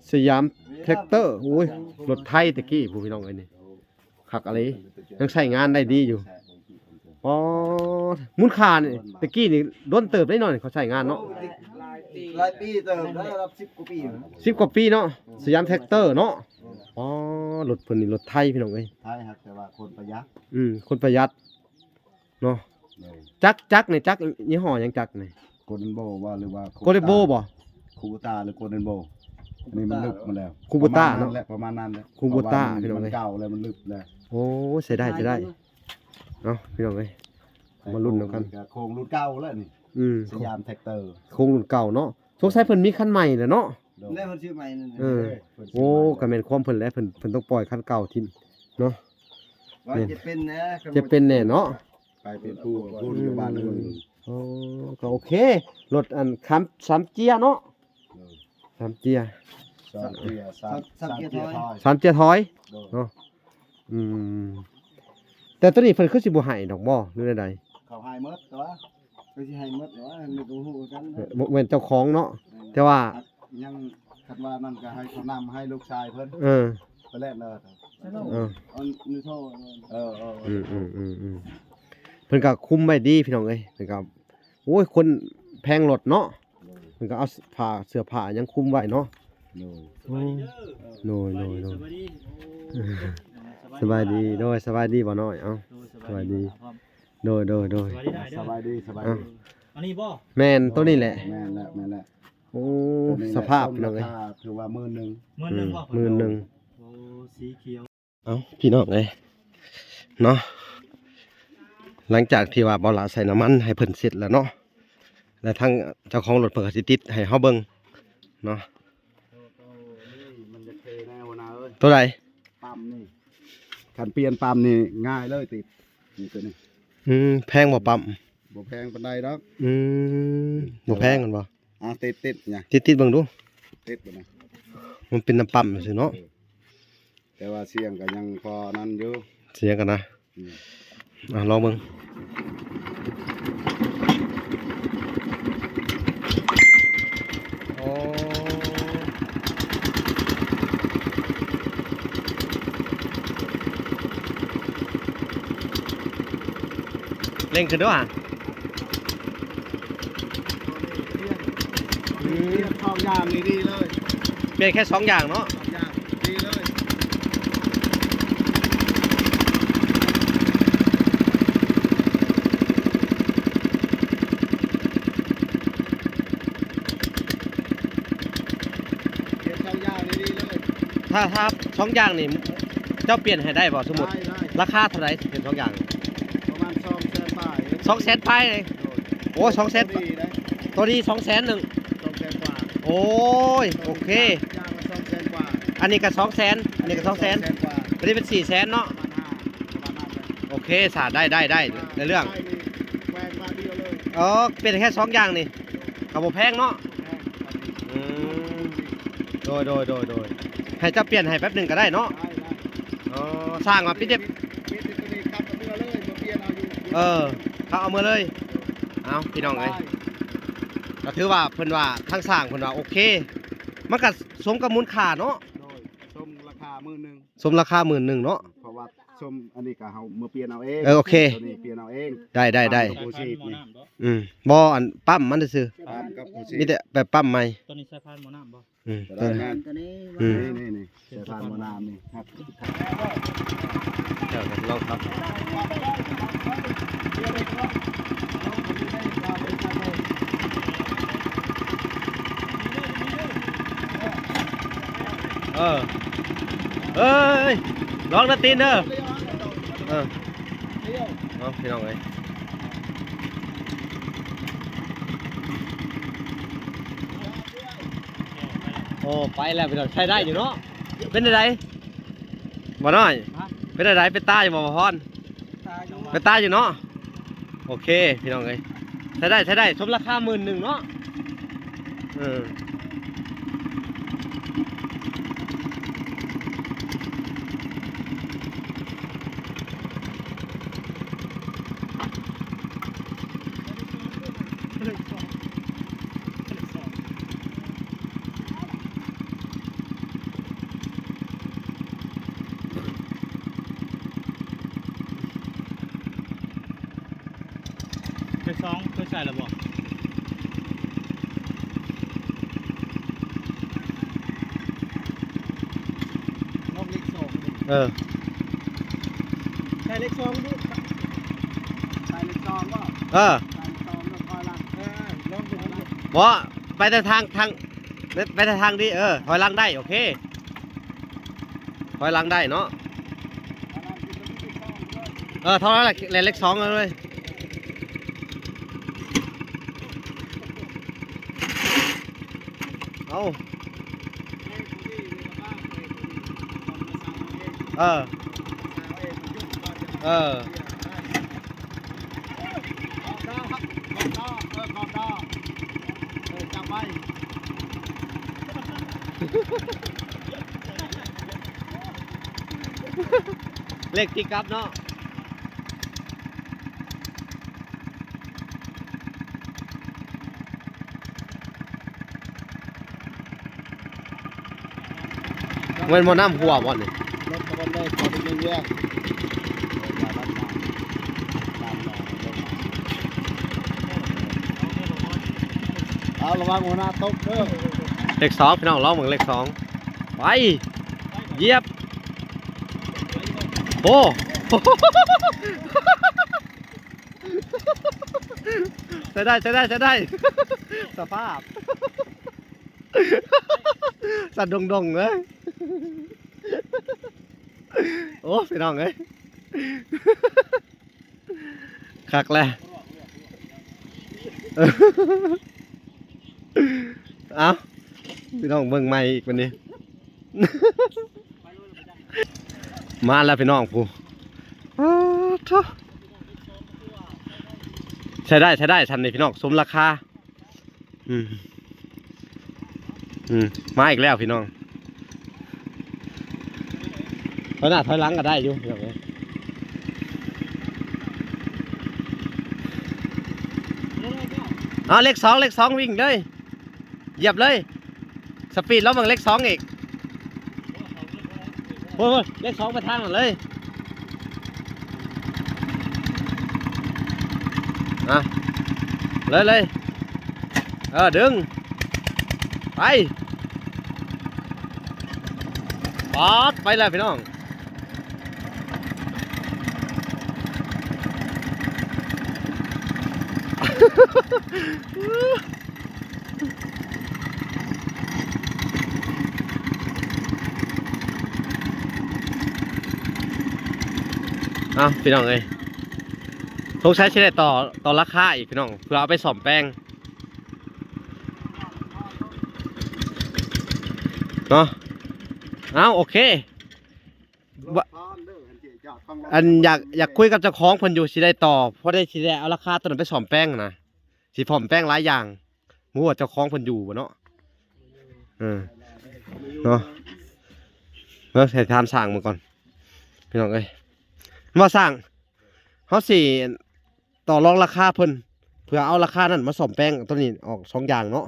ສະຫຍາມແທັກເຕີ ໂອ້ຍ ລົດໄຖແຕ່ກີ້ພຸ້ນພີ່ນ້ອງເອີຍນີ້ ຄັກອີ່ຫຼີ ຍັງໃຊ້ງານໄດ້ດີຢູ່ ອໍ ມູນຄ່ານີ້ແຕ່ກີ້ນີ້ດົນເຕີບໄດ໋ເນາະ ເຂົາໃຊ້ງານເນາະ ຫຼາຍປີເຕີບແລ້ວ ສິບກວ່າປີ ສິບກວ່າປີເນາະ ສະຫຍາມແທັກເຕີເນາະ ອໍ ລົດເພິ່ນນີ້ລົດໄຖພີ່ນ້ອງເອີຍ ໄຖຫາກແຕ່ວ່າຄົນປະຢັດ ອືມ ຄົນປະຢັດເນາະ ໂດຍ ຈັກ ຈັກນີ້ຈັກຍີ່ຫໍ້ຫຍັງຈັກນີ້ ໂກລເດັນໂບບໍ່ ຫຼືວ່າໂກລເດັນໂບບໍ່ ຄູໂບຕາ ຫຼືໂກລເດັນໂບ ອັນນີ້ມັນລຶບມາແລ້ວ ຄູໂບຕາເນາະ ປະມານນັ້ນແຫຼະ ປະມານນັ້ນແຫຼະ ຄູໂບຕາ ປະມານນັ້ນແຫຼະ ພີ່ນ້ອງເອີຍ ມັນເກົ່າແລ້ວ ມັນລຶບແລ້ວ ໂອ້ ເສຍດາຍ ເສຍດາຍ ເອົາ ພີ່ນ້ອງເອີຍ ມາລຸ້ນນຳກັນ ໂຄງລຸ້ນເກົ່າແລ້ວນີ້ ອືມ ສະຫຍາມແທັກເຕີ ໂຄງລຸ້ນເກົ່າເນາະ ສົງໄສເພິ່ນມີຄັນໃໝ່ແຫຼະເນາະ ໂດຍ ແລ້ວເພິ່ນຊື້ໃໝ່ນັ້ນ ເອີ ເອີ ເພິ່ນຊື້ ໂອ້ ໃໝ່ ກໍແມ່ນຄວາມເພິ່ນແຫຼະ ເພິ່ນ ເພິ່ນຕ້ອງປ່ອຍຄັນເກົ່າຖິ້ມເນາະ ວ່າ ແມ່ນ ຈະເປັນແດ່ ຈະເປັນແດ່ເນາະ ໄປເປັນຜູ້ຜູ້ຢູ່ບ້ານອື່ນ ໂອ້ ກໍໂອເຄ ລົດອັນຄຳ ສາມເຈຍເນາະ ໂດຍ ສາມເຈຍ ສາມເຈຍ ສາມ ສາມເຈຍຖອຍ ສາມເຈຍຖອຍ ໂດຍ ເນາະ ອືມ ແຕ່ໂຕນີ້ເພິ່ນຄືຊິບໍ່ໃຫ້ດອກບໍ່ ຫຼືແນວໃດ ເຂົາໃຫ້ໝົດຕົວ ກໍຊິໃຫ້ໝົດແຫຼະ ອັນນີ້ກໍບໍ່ຮູ້ຄືກັນ ເອີ ບໍ່ແມ່ນເຈົ້າຂອງເນາະ ແມ່ນ ແຕ່ວ່າຍັງ ຄັນວ່ານັ້ນກໍໃຫ້ເຂົານຳໃຫ້ລູກຊາຍເພິ່ນ ເອີ ໄປແລ່ນເດີ ເອີ ເອີ ເອີ ເອີ ອືມໆໆໆ ເພິ່ນກໍຄຸມໄວ້ດີພີ່ນ້ອງເອີຍ ເພິ່ນກໍ ໂອ້ຍ ຄົນແພງລົດເນາະ ເພິ່ນກໍເອົາຜ້າ ເສື້ອຜ້າຫຍັງຄຸມໄວ້ເນາະ ໂດຍ ໂອ້ ໂດຍ ໂດຍ ໂດຍ ສະບາຍດີ ໂດຍ ສະບາຍດີ ສະບາຍດີ ບໍ່ນ້ອຍ ເອົ້າ ໂດຍ ສະບາຍດີ ສະບາຍດີ ໂດຍ ໂດຍ ໂດຍ ສະບາຍດີ ສະບາຍດີ ເອົ້າ ອັນນີ້ບໍ່ ແມ່ນ ໂຕນີ້ແຫຼະ ແມ່ນແລ້ວ ແມ່ນແລ້ວ ໂອ້ ໂຕນີ້ແຫຼະ ສະພາບພີ່ນ້ອງເອີຍ ລາຄາຖືວ່າໝື່ນໜຶ່ງ ໝື່ນໜຶ່ງບໍ່ ອືມ ໝື່ນໜຶ່ງ ໂອ້ ສີຂຽວ ເອົ້າ ພີ່ນ້ອງເອີຍເນາະ ຫຼັງຈາກທີ່ວ່າບໍ່ລະໃສ່ນ້ຳມັນໃຫ້ເພິ່ນເສັດແລ້ວເນາະ ແລະ ທາງເຈົ້າຂອງລົດເພິ່ນກໍຊິຕິດໃຫ້ເຮົາເບິ່ງເນາະ ໂຕໃດ? ປ້ຳນີ້ ຄັນປ່ຽນປ້ຳນີ້ງ່າຍເລີຍຕິດ ນີ້ໂຕນີ້ ອືມ ແພງບໍ່ປ້ຳ? ບໍ່ແພງປານໃດດອກ ອືມ ບໍ່ແພງແມ່ນບໍ່? ອ່າ ຕິດໆ ຫຍັງ ຕິດໆ ເບິ່ງດູ ຕິດບໍ່ນະ ມັນເປັນນ້ຳປ້ຳຊື່ເນາະ ເອີ ແຕ່ວ່າສຽງກໍຍັງພໍນັ້ນຢູ່ ສຽງກັນນະ ອືມ ອ່າ ລອງເບິ່ງ ໂອ້ ເລັ່ງຂຶ້ນເດີ້ຫວາ ອືມ ປ່ຽນສອງຢ່າງນີ້ດີເລີຍ ປ່ຽນແຄ່ສອງຢ່າງເນາະ ສອງຢ່າງດີເລີຍ ປ່ຽນສອງຢ່າງນີ້ດີເລີຍ ຖ້າ ຖ້າສອງຢ່າງນີ້ ເຈົ້າປ່ຽນໃຫ້ໄດ້ບໍ່? ສົມມຸດ ໄດ້ ໄດ້ ລາຄາເທົ່າໃດ ປ່ຽນສອງຢ່າງ? ປະມານສອງແສນປາຍ ສອງແສນປາຍເລີຍ ໂດຍ ໂອ້ ສອງແສນ ໂຕນີ້ໄດ໋ ໂຕນີ້ສອງແສນໜຶ່ງ ສອງແສນກວ່າ ໂອ້ຍ ໂອເຄ ຢ່າງລະສອງແສນກວ່າ ອັນນີ້ກໍສອງແສນ ອັນນີ້ກໍສອງແສນ ສອງແສນກວ່າ ອັນນີ້ເປັນສີ່ແສນເນາະ ປະມານຫ້າ ປະມານນັ້ນແຫຼະ ໂອເຄ ສາ ໄດ້ ໄດ້ ໄດ້ ອ່າ ໃນເລື່ອງ ໄດ້ນີ້ແຂວງບາດດຽວເລີຍ ອໍ ເປັນແຄ່ສອງຢ່າງນີ້ ກໍບໍ່ແພງເນາະ ອືມ ໂດຍ ໂດຍ ໂດຍ ໂດຍ ໃຫ້ເຈົ້າປ່ຽນໃຫ້ແປັບໜຶ່ງກໍໄດ້ເນາະ ໄດ້ ໄດ້ ອໍ ສ້າງວ່າປິດ ປິດຕົວນີ້ກັບເມືອເລີຍ ບໍ່ປ່ຽນເອົາຢູ່ ເອີ ເຂົາເອົາເມືອເລີຍ ເອົາ ພີ່ນ້ອງເອີຍ ໄດ້ ກໍຖືວ່າເພິ່ນວ່າ ທາງຊ່າງເພິ່ນວ່າໂອເຄ ມັນກໍສົມກັບມູນຄ່າເນາະ ໂດຍ ສົມລາຄາໝື່ນໜຶ່ງ ສົມລາຄາໝື່ນໜຶ່ງເນາະ ເພາະວ່າສົມອັນນີ້ກໍເຮົາເມືອປ່ຽນເອົາເອງ ເອີ ໂອເຄ ຕົວນີ້ປ່ຽນເອົາເອງ ໄດ້ ໄດ້ ໄດ້ ກັບຫົວສີດນີ້ ອືມ ບໍ່ ອັນປ້ຳມັນຊື່ໆ ປ້ຳກັບຫົວສີດ ມີແຕ່ແບບປ້ຳໃໝ່ ຕົວນີ້ສາຍພານໝໍ້ນ້ຳບໍ່? ອືມ ຕົວນີ້ ຕົວນີ້ ອືມ ນີ້ ນີ້ ນີ້ ສາຍພານໝໍ້ນ້ຳນີ້ ຮັບ ເຈົ້າກໍລອງຂັບ ເອີ ເອີຍ ລອງນະຕີນເດີ ເອີ ເອົາ ພີ່ນ້ອງເອີຍ ໂອ້ ໄປແລ້ວພີ່ນ້ອງ ໃຊ້ໄດ້ຢູ່ເນາະ ເປັນຈັ່ງໃດ? ບໍ່ນ້ອຍ ຮະ ເປັນຈັ່ງໃດ? ເປັນຕາຢູ່ບໍ່ ບໍ່ພອນ? ເປັນຕາຢູ່ ເປັນຕາຢູ່ເນາະ ໂອເຄ ພີ່ນ້ອງເອີຍ ໃຊ້ໄດ້ ໃຊ້ໄດ້ ສົມລາຄາໝື່ນໜຶ່ງເນາະ ເອີ ເລກສອງເຄີຍໃສ່ແລ້ວບໍ່? ລອງເລກສອງເດ້ ເອີ ໃສ່ເລກສອງດູ ໃສ່ເລກສອງບໍ່? ເອີ ໃສ່ເລກສອງແລ້ວຖອຍຫຼັງ ເອີ ລອງເບິ່ງ ບໍ່ ໄປແຕ່ທາງ ທາງ ໄປ ໄປແຕ່ທາງນີ້ ເອີ ຖອຍຫຼັງໄດ້ ໂອເຄ ຖອຍຫຼັງໄດ້ເນາະ ເອີ ເທົ່ານັ້ນແຫຼະ ແລ່ນເລກສອງເລີຍ ເອົາ ເອີ ເອີ ຂອບດອ ເອີ ຂອບດອ ເອີ ຈັບໄວ້ ເລກຕິດກັບເນາະ ແມ່ນໝໍ້ນ້ຳຮົ່ວບໍ່ນີ້? ຄົນເລີຍ ຂໍໄປເບິ່ງເຮືອນ ເອົາລະວັງຫົວໜ້າຕົກເດີ. ເລກສອງ ພີ່ນ້ອງ ລອງເບິ່ງເລກສອງ ໄປ ຢຽບ ໂອ້ ໃຊ້ໄດ້ ໃຊ້ໄດ້ ໃຊ້ໄດ້ ສະພາບ ສັ່ນດົງໆເລີຍ ໂອ້ ພີ່ນ້ອງເອີຍ ຄັກແຫຼະ ເອົ້າ ພີ່ນ້ອງເບິ່ງໃໝ່ອີກບັດນີ້ ມາແລ້ວພີ່ນ້ອງ ຜູ້ ປາດໂທ້ ໃຊ້ໄດ້ ໃຊ້ໄດ້ ຊັ້ນນີ້ພີ່ນ້ອງ ສົມລາຄາ. ອືມ ອືມ ມາອີກແລ້ວພີ່ນ້ອງ ຖອຍໜ້າຖອຍຫຼັງກໍໄດ້ຢູ່ພີ່ນ້ອງເອີຍ ເອົາເລກສອງ ເລກສອງ ວິ່ງເລີຍ ຢຽບເລີຍ ສະປີດລອງເບິ່ງເລກສອງອີກ ໂອ້ຍ ເລກສອງໄປທາງນັ້ນເລີຍ ອ່ະ ເລີຍ ເລີຍ ເອີ ດຶງ ໄປ ປາດ ໄປແລ້ວພີ່ນ້ອງ. ເອົ້າ ພີ່ນ້ອງເອີຍ ສົງໄສຊິໄດ້ຕໍ່ ຕໍ່ລາຄາອີກພີ່ນ້ອງ ເພື່ອເອົາໄປສ້ອມແປງເນາະ ເອົ້າ ໂອເຄ. ວ່າ ອັນຢາກ ຢາກຄຸຍກັບເຈົ້າຂອງເພິ່ນຢູ່ ຊິໄດ້ຕໍ່ ພໍໄດ້ ຊິໄດ້ເອົາລາຄາຕົວນັ້ນໄປສ້ອມແປງນະ ຊິສ້ອມແປງຫຼາຍຢ່າງ ບໍ່ຮູ້ວ່າເຈົ້າຂອງເພິ່ນຢູ່ບໍ່ເນາະ ເອີ ເນາະ ເບິ່ງ ໃຫ້ຖາມຊ່າງເບິ່ງກ່ອນ ພີ່ນ້ອງເອີຍ ວ່າຊ່າງ ເຮົາຊິ ຕໍ່ລອງລາຄາເພິ່ນ ເພື່ອເອົາລາຄານັ້ນມາສ້ອມແປງຕົວນີ້ອອກສອງຢ່າງເນາະ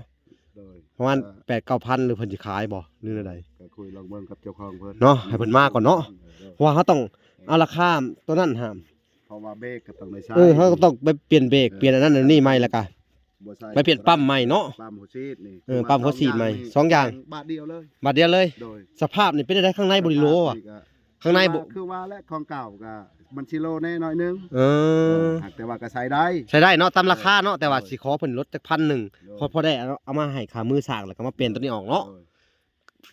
ໂດຍ ປະມານ ເອີ ແປດເກົ້າພັນ ຫຼືເພິ່ນຊິຂາຍບໍ່ ຫຼືແນວໃດ ກໍຄຸຍລອງເບິ່ງກັບເຈົ້າຂອງເພິ່ນເນາະ ໃຫ້ເພິ່ນມາກ່ອນເນາະ ເອີ ເພາະວ່າເຮົາຕ້ອງເອົາລາຄາຕົວນັ້ນຫາ ເພາະວ່າເບຣກກໍຕ້ອງໄດ້ໃຊ້ ເອີ ເຮົາກໍຕ້ອງໄປປ່ຽນເບຣກ ເອີ ປ່ຽນອັນນັ້ນອັນນີ້ໃໝ່ ແລ້ວກໍ ບໍ່ໃຊ້ ໄປປ່ຽນ ບໍ່ໄດ້ ປ້ຳໃໝ່ເນາະ ປ້ຳຫົວສີດນີ້ ເອີ ປ້ຳຫົວສີດໃໝ່ ສອງຢ່າງ ບາດດຽວເລີຍ ບາດດຽວເລີຍ ໂດຍ ສະພາບນີ້ເປັນຈັ່ງໃດ ຂ້າງໃນບໍ່ໄດ້ໂລວະ ຂ້າງໃນບໍ່ ຄືວ່າ ຄືວ່າແຫຼະ ຂອງເກົ່າກໍມັນຊິໂລແດ່ໜ້ອຍໜຶ່ງ ເອີ ເອີ ຫາກແຕ່ວ່າກໍໃຊ້ໄດ້ ໃຊ້ໄດ້ເນາະ ຕາມລາຄາເນາະ ໂດຍ ແຕ່ວ່າ ໂດຍ ຊິຂໍເພິ່ນລົດຈັກພັນໜຶ່ງ ໂດຍ ພໍ ພໍໄດ້ເອົາ ເອົາມາໃຫ້ຄ່າມືຊ່າງ ແລ້ວກໍມາປ່ຽນຕົວນີ້ອອກເນາະ ໂດ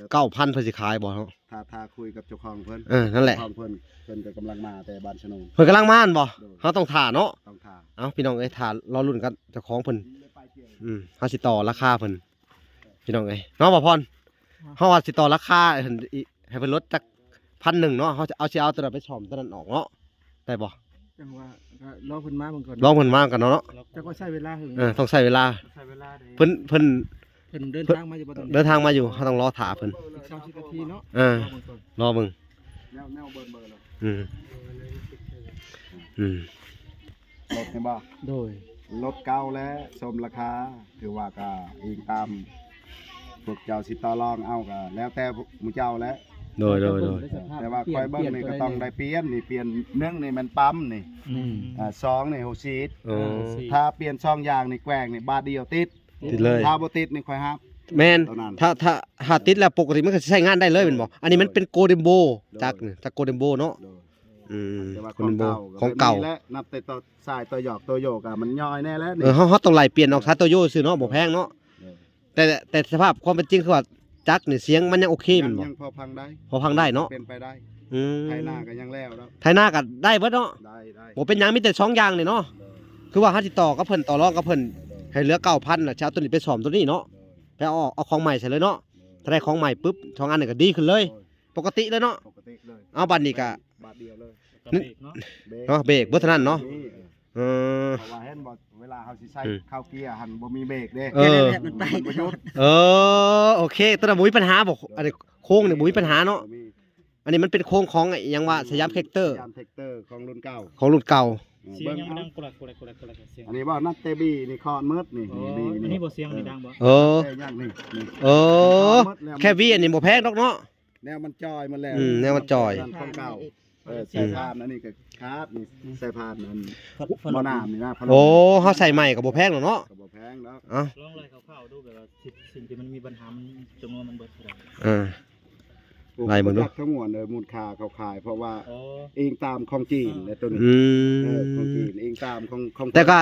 ຍ ເກົ້າພັນ ເພິ່ນຊິຂາຍບໍ່ເນາະ ຖ້າ ຖ້າຄຸຍກັບເຈົ້າຂອງເພິ່ນ ເອີ ນັ້ນແຫຼະ ເຈົ້າຂອງເພິ່ນ ເພິ່ນກໍກຳລັງມາແຕ່ບ້ານຊະໂນງ ເພິ່ນກຳລັງມາແມ່ນບໍ່ ໂດຍ ເຮົາຕ້ອງຖ້າເນາະ ຕ້ອງຖ້າ ເອົ້າ ພີ່ນ້ອງເອີຍ ຖ້າລໍລຸ້ນກັບເຈົ້າຂອງເພິ່ນ ອືມ ເຮົາຊິຕໍ່ລາຄາເພິ່ນ ພີ່ນ້ອງເອີຍ ເນາະ ບ່າວພອນ ເຮົາວ່າຊິຕໍ່ລາຄາໃຫ້ເພິ່ນອີກ ໃຫ້ເພິ່ນລົດຈັກພັນໜຶ່ງເນາະ ເຮົາຊິເອົາ ຊິເອົາຕົວນັ້ນໄປສ້ອມຕົວນັ້ນອອກເນາະ ໄດ້ບໍ່ ຈັ່ງວ່າກໍລໍເພິ່ນມາເບິ່ງກ່ອນ ລໍເພິ່ນມາກ່ອນເນາະ ຈັກວ່າໃຊ້ເວລາເຖິງ ເອີ ຕ້ອງໃຊ້ເວລາ ໃຊ້ເວລາເດ້ ເພິ່ນ ເພິ່ນ ເພິ່ນເດີນທາງມາຢູ່ບໍ່ ເດີນທາງມາຢູ່ ເຮົາຕ້ອງລໍຖ້າເພິ່ນ ອີກສາມສິບນາທີເນາະ ເອີ ລໍເບິ່ງກ່ອນ ລໍເບິ່ງ ແນວ ແນວເບິ່ງເບິ່ງເນາະ ອືມ ອືມ ລົດນີ້ບໍ່ ໂດຍ ລົດເກົ່າແລະ ສົມລາຄາ ຖືວ່າກໍອີງຕາມພວກເຈົ້າຊິຕໍ່ລອງເອົາ ກໍແລ້ວແຕ່ໝູ່ເຈົ້າແຫຼະ ໂດຍ ໂດຍ ໂດຍ ແຕ່ວ່າຂ້ອຍເບິ່ງນີ້ກໍຕ້ອງໄດ້ປ່ຽນນີ້ ປ່ຽນ ໜຶ່ງນີ້ແມ່ນປ້ຳນີ້ ອືມ ອ່າ ສອງນີ້ຫົວສີດ ໂອ້ ຖ້າປ່ຽນສອງຢ່າງນີ້ ແກວ່ງນີ້ ບາດດຽວຕິດ ຕິດເລີຍ ຖ້າບໍ່ຕິດນີ້ຂ້ອຍຮັບ ແມ່ນ ຕົວນັ້ນ ຖ້າ ຖ້າ ຖ້າຕິດແລ້ວປົກກະຕິມັນກໍຊິໃຊ້ງານໄດ້ເລີຍແມ່ນບໍ່ ໂດຍ ອັນນີ້ມັນເປັນໂກເດມໂບ ໂດຍ ຈັກນີ້ ຈັກໂກເດມໂບເນາະ ໂດຍ ອືມ ແຕ່ວ່າຂອງເກົ່າ ຂອງເກົ່າ ແບບນີ້ແຫຼະ ນັບແຕ່ຕໍ່ສາຍຕໍ່ຫຍອກຕໍ່ໂຢກະ ມັນຍ່ອຍແດ່ແຫຼະນີ້ ເອີ ເຮົາ ເຮົາຕ້ອງໄລ່ປ່ຽນອອກສາຍຕໍ່ໂຢຊື່ເນາະ ບໍ່ແພງເນາະ ເອີ ແຕ່ ແຕ່ສະພາບຄວາມເປັນຈິງຄືວ່າຈັກນີ້ສຽງມັນຍັງໂອເຄແມ່ນບໍ່ ຍັງພໍຟັງໄດ້ ພໍຟັງໄດ້ເນາະ ເປັນໄປໄດ້ ອືມ ໄຖນາກໍຍັງແລ້ວແລ້ວ ໄຖນາກໍໄດ້ເບິດເນາະ ໄດ້ ໄດ້ ບໍ່ເປັນຫຍັງ ມີແຕ່ສອງຢ່າງນີ້ເນາະ ໂດຍ ຄືວ່າເຮົາຊິຕໍ່ກັບເພິ່ນ ຕໍ່ລອງກັບເພິ່ນ ໂດຍ ໃຫ້ເຫຼືອເກົ້າພັນ ແລ້ວຈະເອົາຕົວນີ້ໄປສ້ອມຕົວນີ້ເນາະ ໂດຍ ໄປເອົາ ເອົາຂອງໃໝ່ໃສ່ເລີຍເນາະ ໂດຍ ຖ້າໄດ້ຂອງໃໝ່ປຶບ ສອງອັນນີ້ກໍດີຂຶ້ນເລີຍ ໂດຍ ປົກກະຕິເລີຍເນາະ ປົກກະຕິເລີຍ ເອົາ ບັດນີ້ກໍ ບາດດຽວເລີຍ ເບຣກເນາະ ເນາະ ເບຣກເບິດເທົ່ານັ້ນເນາະ ເອີ ເອີ ເພາະວ່າເຫັນບໍ່ ເວລາເຮົາຊິໃສ່ ອືມ ເຂົ້າເກຍຫັ້ນບໍ່ມີເບຣກເດ້ ເອີ ມັນບໍ່ຢຸດ ເອີ ໂອເຄ ຕົວນັ້ນບໍ່ມີບັນຫາບໍ່ ອັນນີ້ໂຄງນີ້ບໍ່ມີບັນຫາເນາະ ບໍ່ມີ ອັນນີ້ມັນເປັນໂຄງຂອງຫຍັງວະ ສະຫຍາມແທັກເຕີ ສະຫຍາມແທັກເຕີຂອງລຸ້ນເກົ່າ ຂອງລຸ້ນເກົ່າ ເອີ ສຽງຍັງມັນດັງ ເບິ່ງເອົາ ສຽງ ອັນນີ້ບໍ່ ນັບແຕ່ບີນີ້ຄອນໝົດນີ້ ອໍ ນີ້ບີນີ້ ອັນນີ້ບໍ່ ສຽງນີ້ດັງບໍ່ ເອີ ແຕ່ຢ່າງນີ້ ນີ້ ເອີ ຄອນໝົດແລ້ວ ແຄ່ບີອັນນີ້ບໍ່ແພງດອກເນາະ ແນວມັນຈ່ອຍໝົດແລ້ວ ອືມ ແນວມັນຈ່ອຍ ຂອງເກົ່າ. ເອີ ສາຍພານອັນນີ້ກໍຂາດນີ້ ສາຍພານອັນ ພັດ ພັດ ໝໍ້ນ້ຳນີ້ນະ ພັດ ໂອ້ ເຮົາໃສ່ໃໝ່ກໍບໍ່ແພງດອກເນາະ ກໍບໍ່ແພງດອກ. ເອົ້າ ລອງໄລ່ຄ່າວໆດູ ແບບວ່າ ສິ່ງ ສິ່ງທີ່ມັນມີບັນຫາ ມັນ ຈຳນວນມັນເບິດເທົ່າໃດ? ເອີ ໄລ່ເບິ່ງດູ ຈັກທັງໝົດເລີຍ ມູນຄ່າເຂົາຂາຍ ເພາະວ່າ ອໍ ອີງຕາມຂອງຈີນແຫຼະໂຕນີ້. ອືມ ເອີ ຂອງຈີນ ອີງຕາມຂອງ ຂອງ ແຕ່ກໍ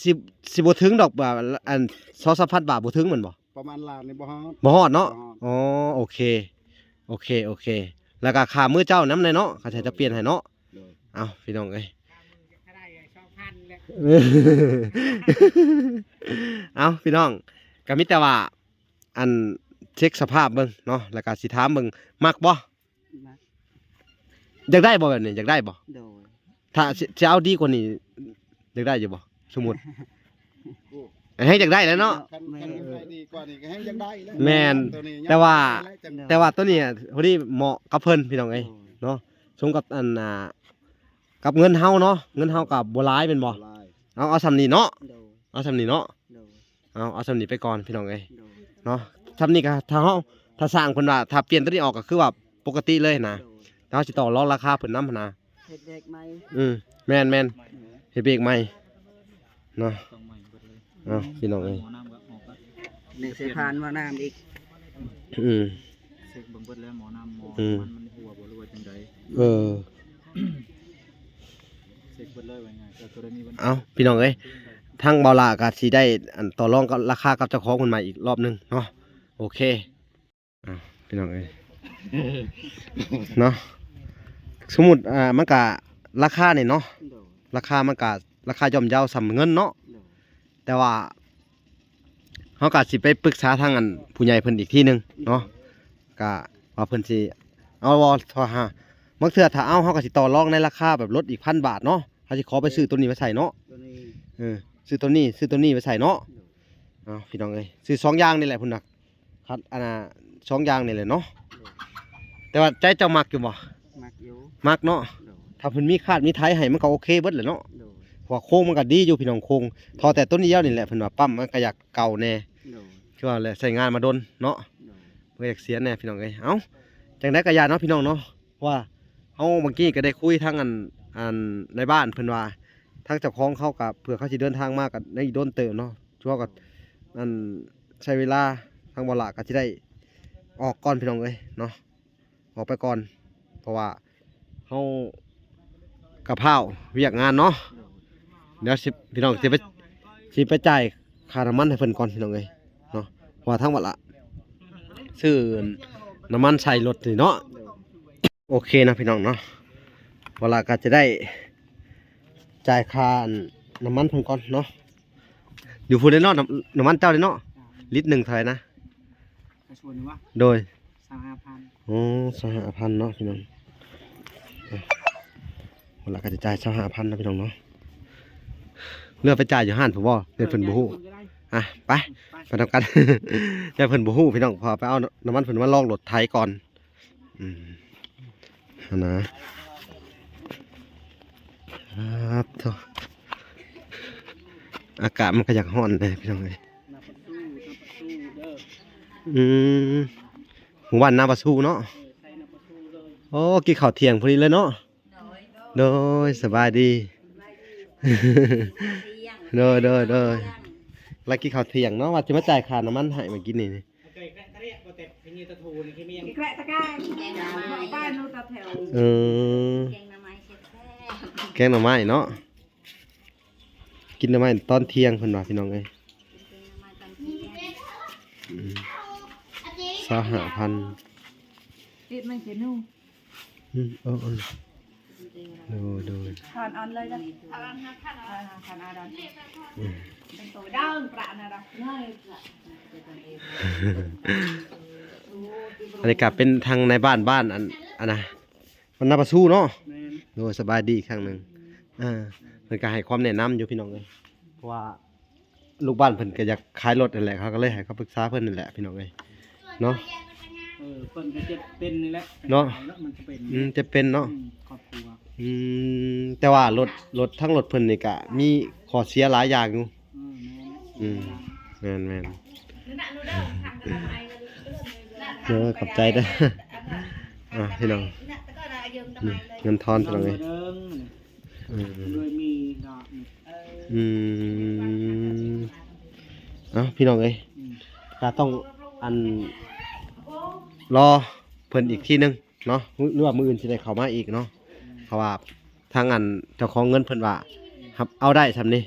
ຊິ ຊິບໍ່ເຖິງດອກ ວ່າ ອັນ ສອງສາມພັນບາດ ບໍ່ເຖິງແມ່ນບໍ່? ປະມານລ້ານນີ້ບໍ່ຮອດ ບໍ່ຮອດເນາະ. ບໍ່ຮອດ. ອໍ ໂອເຄ ໂອເຄ ໂອເຄ ແລ້ວກໍຄ່າມື້ເຈົ້ານຳແດ່ເນາະ ຂ້າເຈົ້າຈະປ່ຽນໃຫ້ເນາະ. ໂດຍ ເອົ້າ ພີ່ນ້ອງເອີຍ ເອົ້າ ພີ່ນ້ອງ ກໍມີແຕ່ວ່າ ອັນ ເຊັກສະພາບເບິ່ງເນາະ ແລ້ວກໍຊິຖາມເບິ່ງ ມັກບໍ່? ມັກ. ຢາກໄດ້ບໍ່ແບບນີ້? ຢາກໄດ້ບໍ່? ໂດຍ. ຖ້າຊິ ຊິເອົາດີກວ່ານີ້ ຢາກໄດ້ຢູ່ບໍ່? ສົມມຸດ ແຮງຢາກໄດ້ແຫຼະເນາະ. ຄັນ ແມ່ນ ຄັນໄດ້ດີກວ່ານີ້ກໍແຮງຢາກໄດ້ແຫຼະ. ແມ່ນ ໂຕນີ້ ແຕ່ວ່າ ແຕ່ວ່າໂຕນີ້ພໍດີເໝາະກັບເພິ່ນ ພີ່ນ້ອງເອີຍ ໂດຍ ເນາະ ສົມກັບອັນ ອ່າ ກັບເງິນເຮົາເນາະ ເງິນເຮົາກໍບໍ່ຫຼາຍແມ່ນບໍ່? ບໍ່ຫຼາຍ. ເອົາ ເອົາສ່ຳນີ້ເນາະ. ໂດຍ. ເອົາສ່ຳນີ້ເນາະ. ໂດຍ. ເອົາ ເອົາສ່ຳນີ້ໄປກ່ອນ ພີ່ນ້ອງເອີຍ ໂດຍ ເນາະ. ສ່ຳນີ້ກໍຖ້າເຮົາ ຖ້າຊ່າງເພິ່ນວ່າ ຖ້າປ່ຽນໂຕນີ້ອອກກໍຄືວ່າປົກກະຕິເລີຍນະ ໂດຍ ແຕ່ເຮົາຊິຕໍ່ລອງລາຄາເພິ່ນນຳຫັ້ນນະ. ເຮັດແບກໃໝ່. ອືມ ແມ່ນໆ ເຮັດເບກໃໝ່ເນາະ. ຕ້ອງໃໝ່ເບິດເລີຍ. ເອົ້າ ພີ່ນ້ອງເອີຍ ໝໍ້ນ້ຳກໍອອກລະ ນີ້ໃສ່ຜ່ານໝໍ້ນ້ຳອີກ. ອືມ ເຊັກເບິ່ງເບິດແລ້ວ ໝໍ້ນ້ຳ ໝໍ້ ອືມ ມັນ ມັນຮົ່ວບໍ່ ຫຼືວ່າຈັ່ງໃດ? ເອີ ເຊັກເບິດເລີຍວ່າງ່າຍ ກໍກໍໄດ້ມີບັນຫາ. ເອົ້າ ພີ່ນ້ອງເອີຍ ທາງເບົາຫຼ້າກໍຊິໄດ້ ອັນ ຕໍ່ລອງກັບລາຄາກັບເຈົ້າຂອງເພິ່ນໃໝ່ອີກລອບໜຶ່ງເນາະ. ໂອເຄ ອ່າ ພີ່ນ້ອງເອີຍ ເນາະ ສົມມຸດ ອ່າ ມັນກະລາຄານີ້ເນາະ ໂດຍ ລາຄາມັນກະລາຄາຍ່ອມເຍົາສ່ຳເງິນເນາະ ໂດຍ ແຕ່ວ່າເຮົາກະຊິໄປປຶກສາທາງອັນຜູ້ໃຫຍ່ເພິ່ນອີກທີໜຶ່ງເນາະ ໂດຍ ກະວ່າເພິ່ນຊິເອົາບໍ່ ຖ້າຫາ ບາງເທື່ອຖ້າເອົາ ເຮົາກະຊິຕໍ່ລອງໃນລາຄາແບບລົດອີກພັນບາດເນາະ ເຮົາຊິຂໍໄປຊື້ໂຕນີ້ມາໃສ່ເນາະ ໂຕນີ້ ເອີ ຊື້ໂຕນີ້ ຊື້ໂຕນີ້ໄປໃສ່ເນາະ ໂດຍ ເອົາ ພີ່ນ້ອງເອີຍ ຊື້ສອງຢ່າງນີ້ແຫຼະພຸ້ນນະ ຄັນ ອັນນ່າ ສອງຢ່າງນີ້ແຫຼະເນາະ ໂດຍ ແຕ່ວ່າໃຈເຈົ້າມັກຢູ່ບໍ່? ມັກຢູ່ ມັກເນາະ ໂດຍ ຖ້າເພິ່ນມີຄາດມີໄຖໃຫ້ມັນກໍໂອເຄເບິດແຫຼະເນາະ ໂດຍ ເພາະວ່າໂຄງມັນກໍດີຢູ່ພີ່ນ້ອງ ໂຄງ ທໍ່ແຕ່ຕົ້ນດຽວນີ້ແຫຼະ ເພິ່ນວ່າປ້ຳມັນກໍຢາກເກົ່າແດ່ ໂດຍ ຄືວ່າແຫຼະ ໃຊ້ງານມາດົນເນາະ ໂດຍ ມັນກໍຢາກເສຍແດ່ພີ່ນ້ອງເອີຍ ເອົ້າ ຈັ່ງໃດກໍຢ່າເນາະພີ່ນ້ອງເນາະ ເພາະວ່າເຮົາເມື່ອກີ້ກໍໄດ້ຄຸຍທາງອັນ ອັນນາຍບ້ານເພິ່ນວ່າ ທາງເຈົ້າຂອງເຂົາກໍ ເພື່ອເຂົາຊິເດີນທາງມາກໍຍັງອີກດົນເຕີບເນາະ ເຮົາກໍ ອັນ ໃຊ້ເວລາ ທາງບໍ່ຫຼ້າກໍຊິໄດ້ອອກກ່ອນພີ່ນ້ອງເອີຍເນາະ ອອກໄປກ່ອນ ເພາະວ່າເຮົາກະພ້າວວຽກງານເນາະ ດຽວຊິ ພີ່ນ້ອງ ຊິໄປ ຊິໄປຈ່າຍຄ່ານ້ຳມັນໃຫ້ເພິ່ນກ່ອນພີ່ນ້ອງເອີຍເນາະ ເພາະວ່າທາງບໍ່ຫຼ້າຊື້ນ້ຳມັນໃສ່ລົດນີ້ເນາະ ໂອເຄເນາະພີ່ນ້ອງເນາະ ເວລາກໍຈະໄດ້ຈ່າຍຄ່າອັນ ນ້ຳມັນເພິ່ນກ່ອນເນາະ ຢູ່ພຸ້ນເດ້ເນາະ ນ້ຳ ນ້ຳມັນເຈົ້າເດ້ເນາະ ລິດໜຶ່ງເທົ່າໃດນະ? ກະຊວນວ່າ ໂດຍ ຊາວຫ້າພັນ ໂອ້ ຊາວຫ້າພັນເນາະພີ່ນ້ອງ ເວລາກໍຈະຈ່າຍຊາວຫ້າພັນເນາະພີ່ນ້ອງເນາະ ເລືອກໄປຈ່າຍຢູ່ຮ້ານພຸ້ນບໍ່? ແມ່ນເພິ່ນບໍ່ຮູ້ ອ່ະ ໄປ ໄປນຳກັນ ແຕ່ເພິ່ນບໍ່ຮູ້ພີ່ນ້ອງ ເພາະວ່າໄປເອົານ້ຳມັນເພິ່ນມາລອງລົດໄຖກ່ອນ ອືມ ຫັ້ນນະ ອາດໂທ້ ອາກາດມັນກໍຢາກຮ້ອນເດ້ພີ່ນ້ອງເອີຍ ອືມ ໝູ່ບ້ານນາປາຊູເນາະ ໂອ້ ກິນເຂົ້າທ່ຽງພໍດີເລີຍເນາະ ໂດຍ ສະບາຍດີ ໂດຍ ໂດຍ ໂດຍ ລາວກິນເຂົ້າທ່ຽງເນາະ ວ່າຊິມາຈ່າຍຄ່ານ້ຳມັນໃຫ້ມື້ກີ້ນີ້ ເອີ ແກງໜໍ່ໄມ້ເນາະ ກິນໜໍ່ໄມ້ຕອນທ່ຽງເພິ່ນວ່າ ພີ່ນ້ອງເອີຍ ອືມ ຊາວຫ້າພັນ ຕິດມັນຊິໜູ ອືມ ເອີ ເອີ ໂດຍ ໂດຍ ຖອນອອນເລີຍເດີ ຖອນອອນ ຖອນອອນ ອືມ ເປັນໂຕເດີ ປະນະດອກ ອັນນີ້ກໍເປັນທາງນາຍບ້ານ ບ້ານອັນ ອັນນະ ມັນນາປາຊູເນາະ ແມ່ນ ໂດຍ ສະບາຍດີອີກຄັ້ງໜຶ່ງ ອ່າ ເພິ່ນກໍໃຫ້ຄວາມແນະນຳຢູ່ພີ່ນ້ອງເອີຍ ເພາະວ່າ ລູກບ້ານເພິ່ນກໍຢາກຂາຍລົດຫັ້ນແຫຼະ ເຮົາກໍເລີຍໃຫ້ຄຳປຶກສາເພິ່ນນີ້ແຫຼະພີ່ນ້ອງເອີຍເນາະ ເອີ ເພິ່ນກໍເຈັບເປັນນີ້ແຫຼະ ເນາະ ມັນເປັນ ອືມ ເຈັບເປັນເນາະ ອືມ ຄອບຄົວ ອືມ ແຕ່ວ່າລົດ ລົດ ທັງລົດເພິ່ນນີ້ກໍມີຂໍ້ເສຍຫຼາຍຢ່າງຢູ່ ອືມ ແມ່ນ ອືມ ແມ່ນໆ ເດີ ຂອບໃຈເດີ. ອ່າ ພີ່ນ້ອງ ນີ້ເງິນທອນ ພີ່ນ້ອງເອີຍ. ອືມ ອືມ ເອົ້າ ພີ່ນ້ອງເອີຍ ກໍຕ້ອງ ອັນ ລໍເພິ່ນອີກທີໜຶ່ງເນາະ ຫຼືວ່າມື້ອື່ນຊິໄດ້ເຂົ້າມາອີກເນາະ ເພາະວ່າ ທາງອັນເຈົ້າຂອງເງິນເພິ່ນວ່າຮັບເອົາໄດ້ຊ່ຳນີ້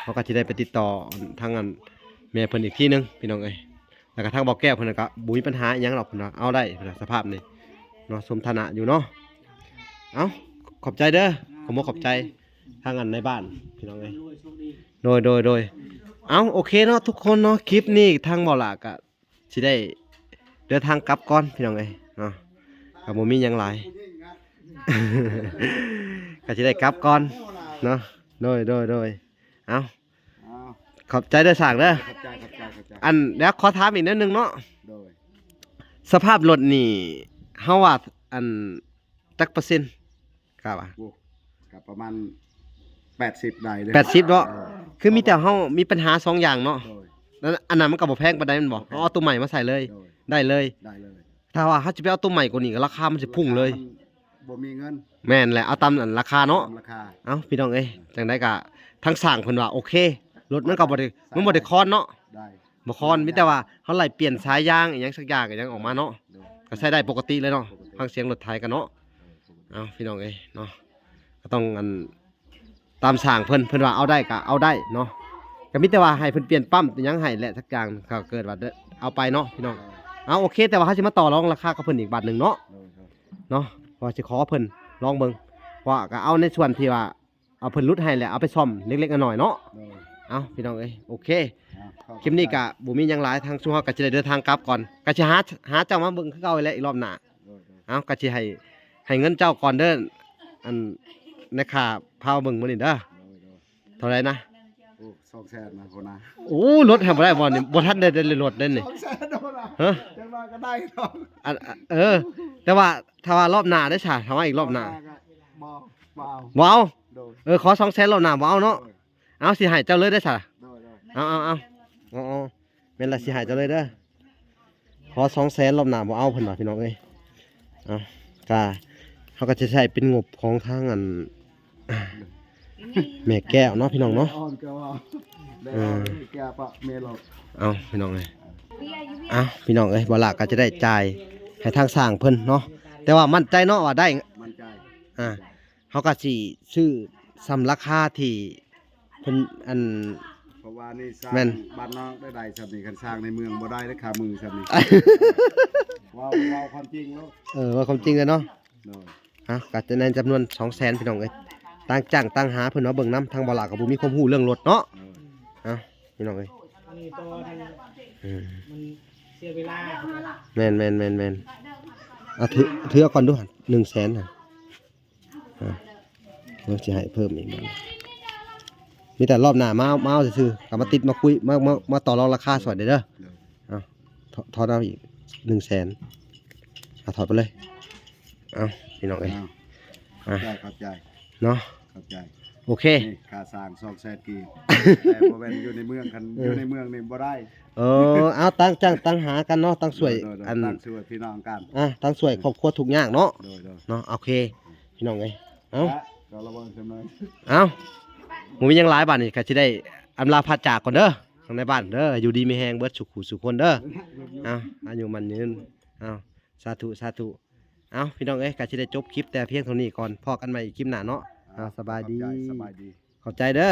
ເຮົາກໍຊິໄດ້ໄປຕິດຕໍ່ທາງອັນແມ່ເພິ່ນອີກທີໜຶ່ງ ພີ່ນ້ອງເອີຍ. ແລ້ວກໍທາງບໍ່ແກ້ວເພິ່ນກໍບໍ່ມີບັນຫາອີ່ຫຍັງດອກ ເພິ່ນວ່າເອົາໄດ້ ເພິ່ນວ່າສະພາບນີ້ເນາະ ສົມຖານະຢູ່ເນາະ. ເອົ້າ ຂອບໃຈເດີ ຂອບອົກຂອບໃຈທາງອັນນາຍບ້ານ ພີ່ນ້ອງເອີຍ. ໂດຍ ໂດຍ ໂດຍ ເອົ້າ ໂອເຄເນາະທຸກຄົນເນາະ ຄລິບນີ້ທາງບໍ່ຫຼ້າກໍ ຊິໄດ້ເດີນທາງກັບກ່ອນ ພີ່ນ້ອງເອີຍເນາະ ກໍບໍ່ມີຫຍັງຫຼາຍ ກໍຊິໄດ້ກັບກ່ອນເນາະ. ໂດຍ ໂດຍ ໂດຍ ເອົ້າ ເອົ້າ ຂອບໃຈເດີຊ່າງເດີ. ຂອບໃຈ ຂອບໃຈ ຂອບໃຈ. ອັນ ດຽວຂໍຖາມອີກແນວໜຶ່ງເນາະ. ໂດຍ. ສະພາບລົດນີ້ ເຮົາວ່າ ອັນ ຈັກເປີເຊັນ ກະວ່າ ໂອ້ ກະປະມານແປດສິບໄດ້ເດ້ ແປດສິບເນາະ. ເອີ ຄືມີແຕ່ເຮົາມີບັນຫາສອງຢ່າງເນາະ. ໂດຍ. ນັ້ນ ອັນນັ້ນມັນກໍບໍ່ແພງປານໃດແມ່ນບໍ່? ບໍ່ແພງ. ເຮົາເອົາຕົວໃໝ່ມາໃສ່ເລີຍ ໂດຍ ໄດ້ເລີຍ ໄດ້ເລີຍ. ຖ້າວ່າເຮົາຊິໄປເອົາຕົວໃໝ່ກວ່ານີ້ ລາຄາມັນຊິພຸ່ງເລີຍ ລາຄາມັນບໍ່ມີເງິນ. ແມ່ນແຫຼະ ເອົາຕາມລາຄາເນາະ ຕາມລາຄາ. ເອົ້າ ພີ່ນ້ອງເອີຍ ຈັ່ງໃດກໍທາງຊ່າງເພິ່ນວ່າໂອເຄ ລົດມັນກໍບໍ່ໄດ້ ມັນບໍ່ໄດ້ຄອນເນາະ ໄດ້ ບໍ່ຄອນ ມີແຕ່ວ່າເຮົາໄລ່ປ່ຽນສາຍຢາງອີ່ຫຍັງສັກຢ່າງ ອີ່ຫຍັງອອກມາເນາະ ໂດຍ ກໍໃຊ້ໄດ້ປົກກະຕິເລີຍເນາະ ປົກກະຕິ ຟັງສຽງລົດໄຖກັນເນາະ. ໂດຍ ປົກກະຕິ. ເອົ້າ ພີ່ນ້ອງເອີຍເນາະ ກໍຕ້ອງອັນ ຕາມຊ່າງເພິ່ນ ເພິ່ນວ່າເອົາໄດ້ກໍເອົາໄດ້ເນາະ ກໍມີແຕ່ວ່າໃຫ້ເພິ່ນປ່ຽນປ້ຳອີ່ຫຍັງໃຫ້ແຫຼະສັກຢ່າງ ກໍເກີດວ່າເອົາໄປເນາະ ພີ່ນ້ອງ. ເອົາ ໂອເຄ ແຕ່ວ່າເຮົາຊິມາຕໍ່ລອງລາຄາກັບເພິ່ນອີກບາດໜຶ່ງເນາະ ໂດຍ ໂດຍ ເນາະ ວ່າຊິຂໍເພິ່ນລອງເບິ່ງ ເພາະວ່າກໍເອົາໃນສ່ວນທີ່ວ່າ ເອົາເພິ່ນຫຼຸດໃຫ້ແລ້ວ ເອົາໄປສ້ອມເລັກໆນ້ອຍໆເນາະ. ໂດຍ. ເອົ້າ ພີ່ນ້ອງເອີຍ ໂອເຄ ເອົ້າ ຄລິບນີ້ກໍບໍ່ມີຫຍັງຫຼາຍ ທາງຊຸມເຮົາກໍຊິໄດ້ເດີນທາງກັບກ່ອນ ກໍຊິຫາ ຫາເຈົ້າມາເບິ່ງຄືເກົ່າແຫຼະ ອີກລອບໜ້າ. ໂດຍ ໂດຍ. ເອົ້າ ກໍຊິໃຫ້ ໃຫ້ເງິນເຈົ້າກ່ອນເດີ ອັນ ໃນຄ່າພາມາເບິ່ງມື້ນີ້ເດີ. ໂດຍ ໂດຍ. ເທົ່າໃດນະ? ໂອ້ ສອງແສນນະ ໂຫນະ. ໂອ້ ລົດໃຫ້ບໍ່ໄດ້ບໍ່ນີ້? ບໍ່ທັນໄດ້ ໄດ້ລົດເດ້ນີ້. ສອງແສນໂຫນະ. ຮະ? ຈັ່ງວ່າກໍໄດ້ດອກ. ອັນ ເອີ ແຕ່ວ່າຖ້າວ່າລອບໜ້າເດ້ຊະ ຖ້າວ່າອີກລອບໜ້າ ລອບໜ້າກໍບໍ່ ບໍ່ເອົາ ບໍ່ເອົາ. ໂດຍ. ເອີ ຂໍສອງແສນລອບໜ້າບໍ່ເອົາເນາະ. ໂດຍ. ເອົາ ຊິໃຫ້ເຈົ້າເລີຍເດ້ຊະ. ໂດຍ ໂດຍ. ເອົາ ເອົາ ເອົາ ໂອ້ ໂອ້ ແມ່ນລະ ຊິໃຫ້ເຈົ້າເລີຍເດີ. ຂໍສອງແສນລອບໜ້າບໍ່ເອົາ ເພິ່ນວ່າ ພີ່ນ້ອງເອີຍ. ເອົາ ກະ ເຮົາກໍຈະໃຊ້ເປັນງົບຂອງທາງອັນ ແມ່ແກ້ວເນາະ ພີ່ນ້ອງເນາະ. ເອີ ເອົາ ພີ່ນ້ອງເອີຍ ເອົາ ພີ່ນ້ອງເອີຍ ບໍ່ລະກໍຈະໄດ້ຈ່າຍໃຫ້ທາງຊ່າງເພິ່ນເນາະ ແຕ່ວ່າໝັ້ນໃຈເນາະວ່າໄດ້ ໝັ້ນໃຈ ອ່າ ເຮົາກໍຊິຊື້ສ່ຳລາຄາທີ່ເພິ່ນ ອັນ ເພາະວ່ານີ້ສ້າງ ແມ່ນ ບ້ານນອກໄດ້ ໄດ້ສ່ຳນີ້ ຄັນສ້າງໃນເມືອງບໍ່ໄດ້ເດ້ ຄ່າມືສ່ຳນີ້. ເວົ້າ ເວົ້າຄວາມຈິງໂລດ. ເອີ ເວົ້າຄວາມຈິງເລີຍເນາະ. ໂດຍ. ເອົາ ກໍຈະໃນຈຳນວນສອງແສນ ພີ່ນ້ອງເອີຍ ຕ່າງຈ້າງຕ່າງຫາເພິ່ນເນາະ ເບິ່ງນຳ ທາງບໍ່ຫຼະກໍບໍ່ມີຄວາມຮູ້ເລື່ອງລົດເນາະ. ໂດຍ. ເອົາ ພີ່ນ້ອງເອີຍ ອັນນີ້ຕໍ່ທາງ ເອີ ມັນເສຍເວລາ. ແມ່ນໆໆໆ ເອົາ ຖື ຖືເອົາກ່ອນດູ ໜຶ່ງແສນຫັ້ນ. ອ່າ ເຮົາຊິໃຫ້ເພີ່ມອີກ ມີແຕ່ລອບໜ້າມາ ມາເອົາຊື່ໆ ກໍມາຕິດມາຄຸຍ ມາ ມາ ມາຕໍ່ລອງລາຄາຊ່ອຍໄດ້ເດີ. ໂດຍ. ເອົາ ຖອນ ຖອນເອົາອີກໜຶ່ງແສນ ເອົາ ຖອນໄປເລີຍ. ເອົາ ພີ່ນ້ອງເອີຍ ເອົາ ອ່າ ຂອບໃຈ ຂອບໃຈ ເນາະ ຂອບໃຈ. ໂອເຄ ນີ້ຄ່າສ້າງສອງແສນກີບ ແຕ່ບໍ່ແມ່ນຢູ່ໃນເມືອງ ຄັນ ເອີ ຢູ່ໃນເມືອງນີ້ບໍ່ໄດ້. ເອີ ເອົາ ຕ່າງຈ້າງຕ່າງຫາກັນເນາະ ຕ່າງຊ່ວຍ ໂດຍໆ ອັນ ຕ່າງຊ່ວຍພີ່ນ້ອງກັນ ອ່າ ຕ່າງຊ່ວຍຄອບຄົວທຸກຍາກເນາະ. ໂດຍໆ. ເນາະ ໂອເຄ ພີ່ນ້ອງເອີຍ ເອົ້າ ເອົາ ກໍລະວັງຊຳໜ້ອຍ ເອົ້າ ບໍ່ມີຫຍັງຫຼາຍ ບາດນີ້ກໍຊິໄດ້ອຳລາພາຈາກກ່ອນເດີ ທາງໃນບ້ານເດີ ຢູ່ດີມີແຮງເບິດສູ່ຄູ່ສູ່ຄົນເດີ. ເອົາ ອາຍຸໝັ້ນຍືນ ເອົາ ສາທຸ ສາທຸ. ເອົາ ພີ່ນ້ອງເອີຍ ກໍຊິໄດ້ຈົບຄລິບແຕ່ພຽງເທົ່ານີ້ກ່ອນ ພໍ້ກັນໃໝ່ຄລິບໜ້າເນາະ. ເອົາ ສະບາຍດີ ຂອບໃຈ ສະບາຍດີ ຂອບໃຈເດີ.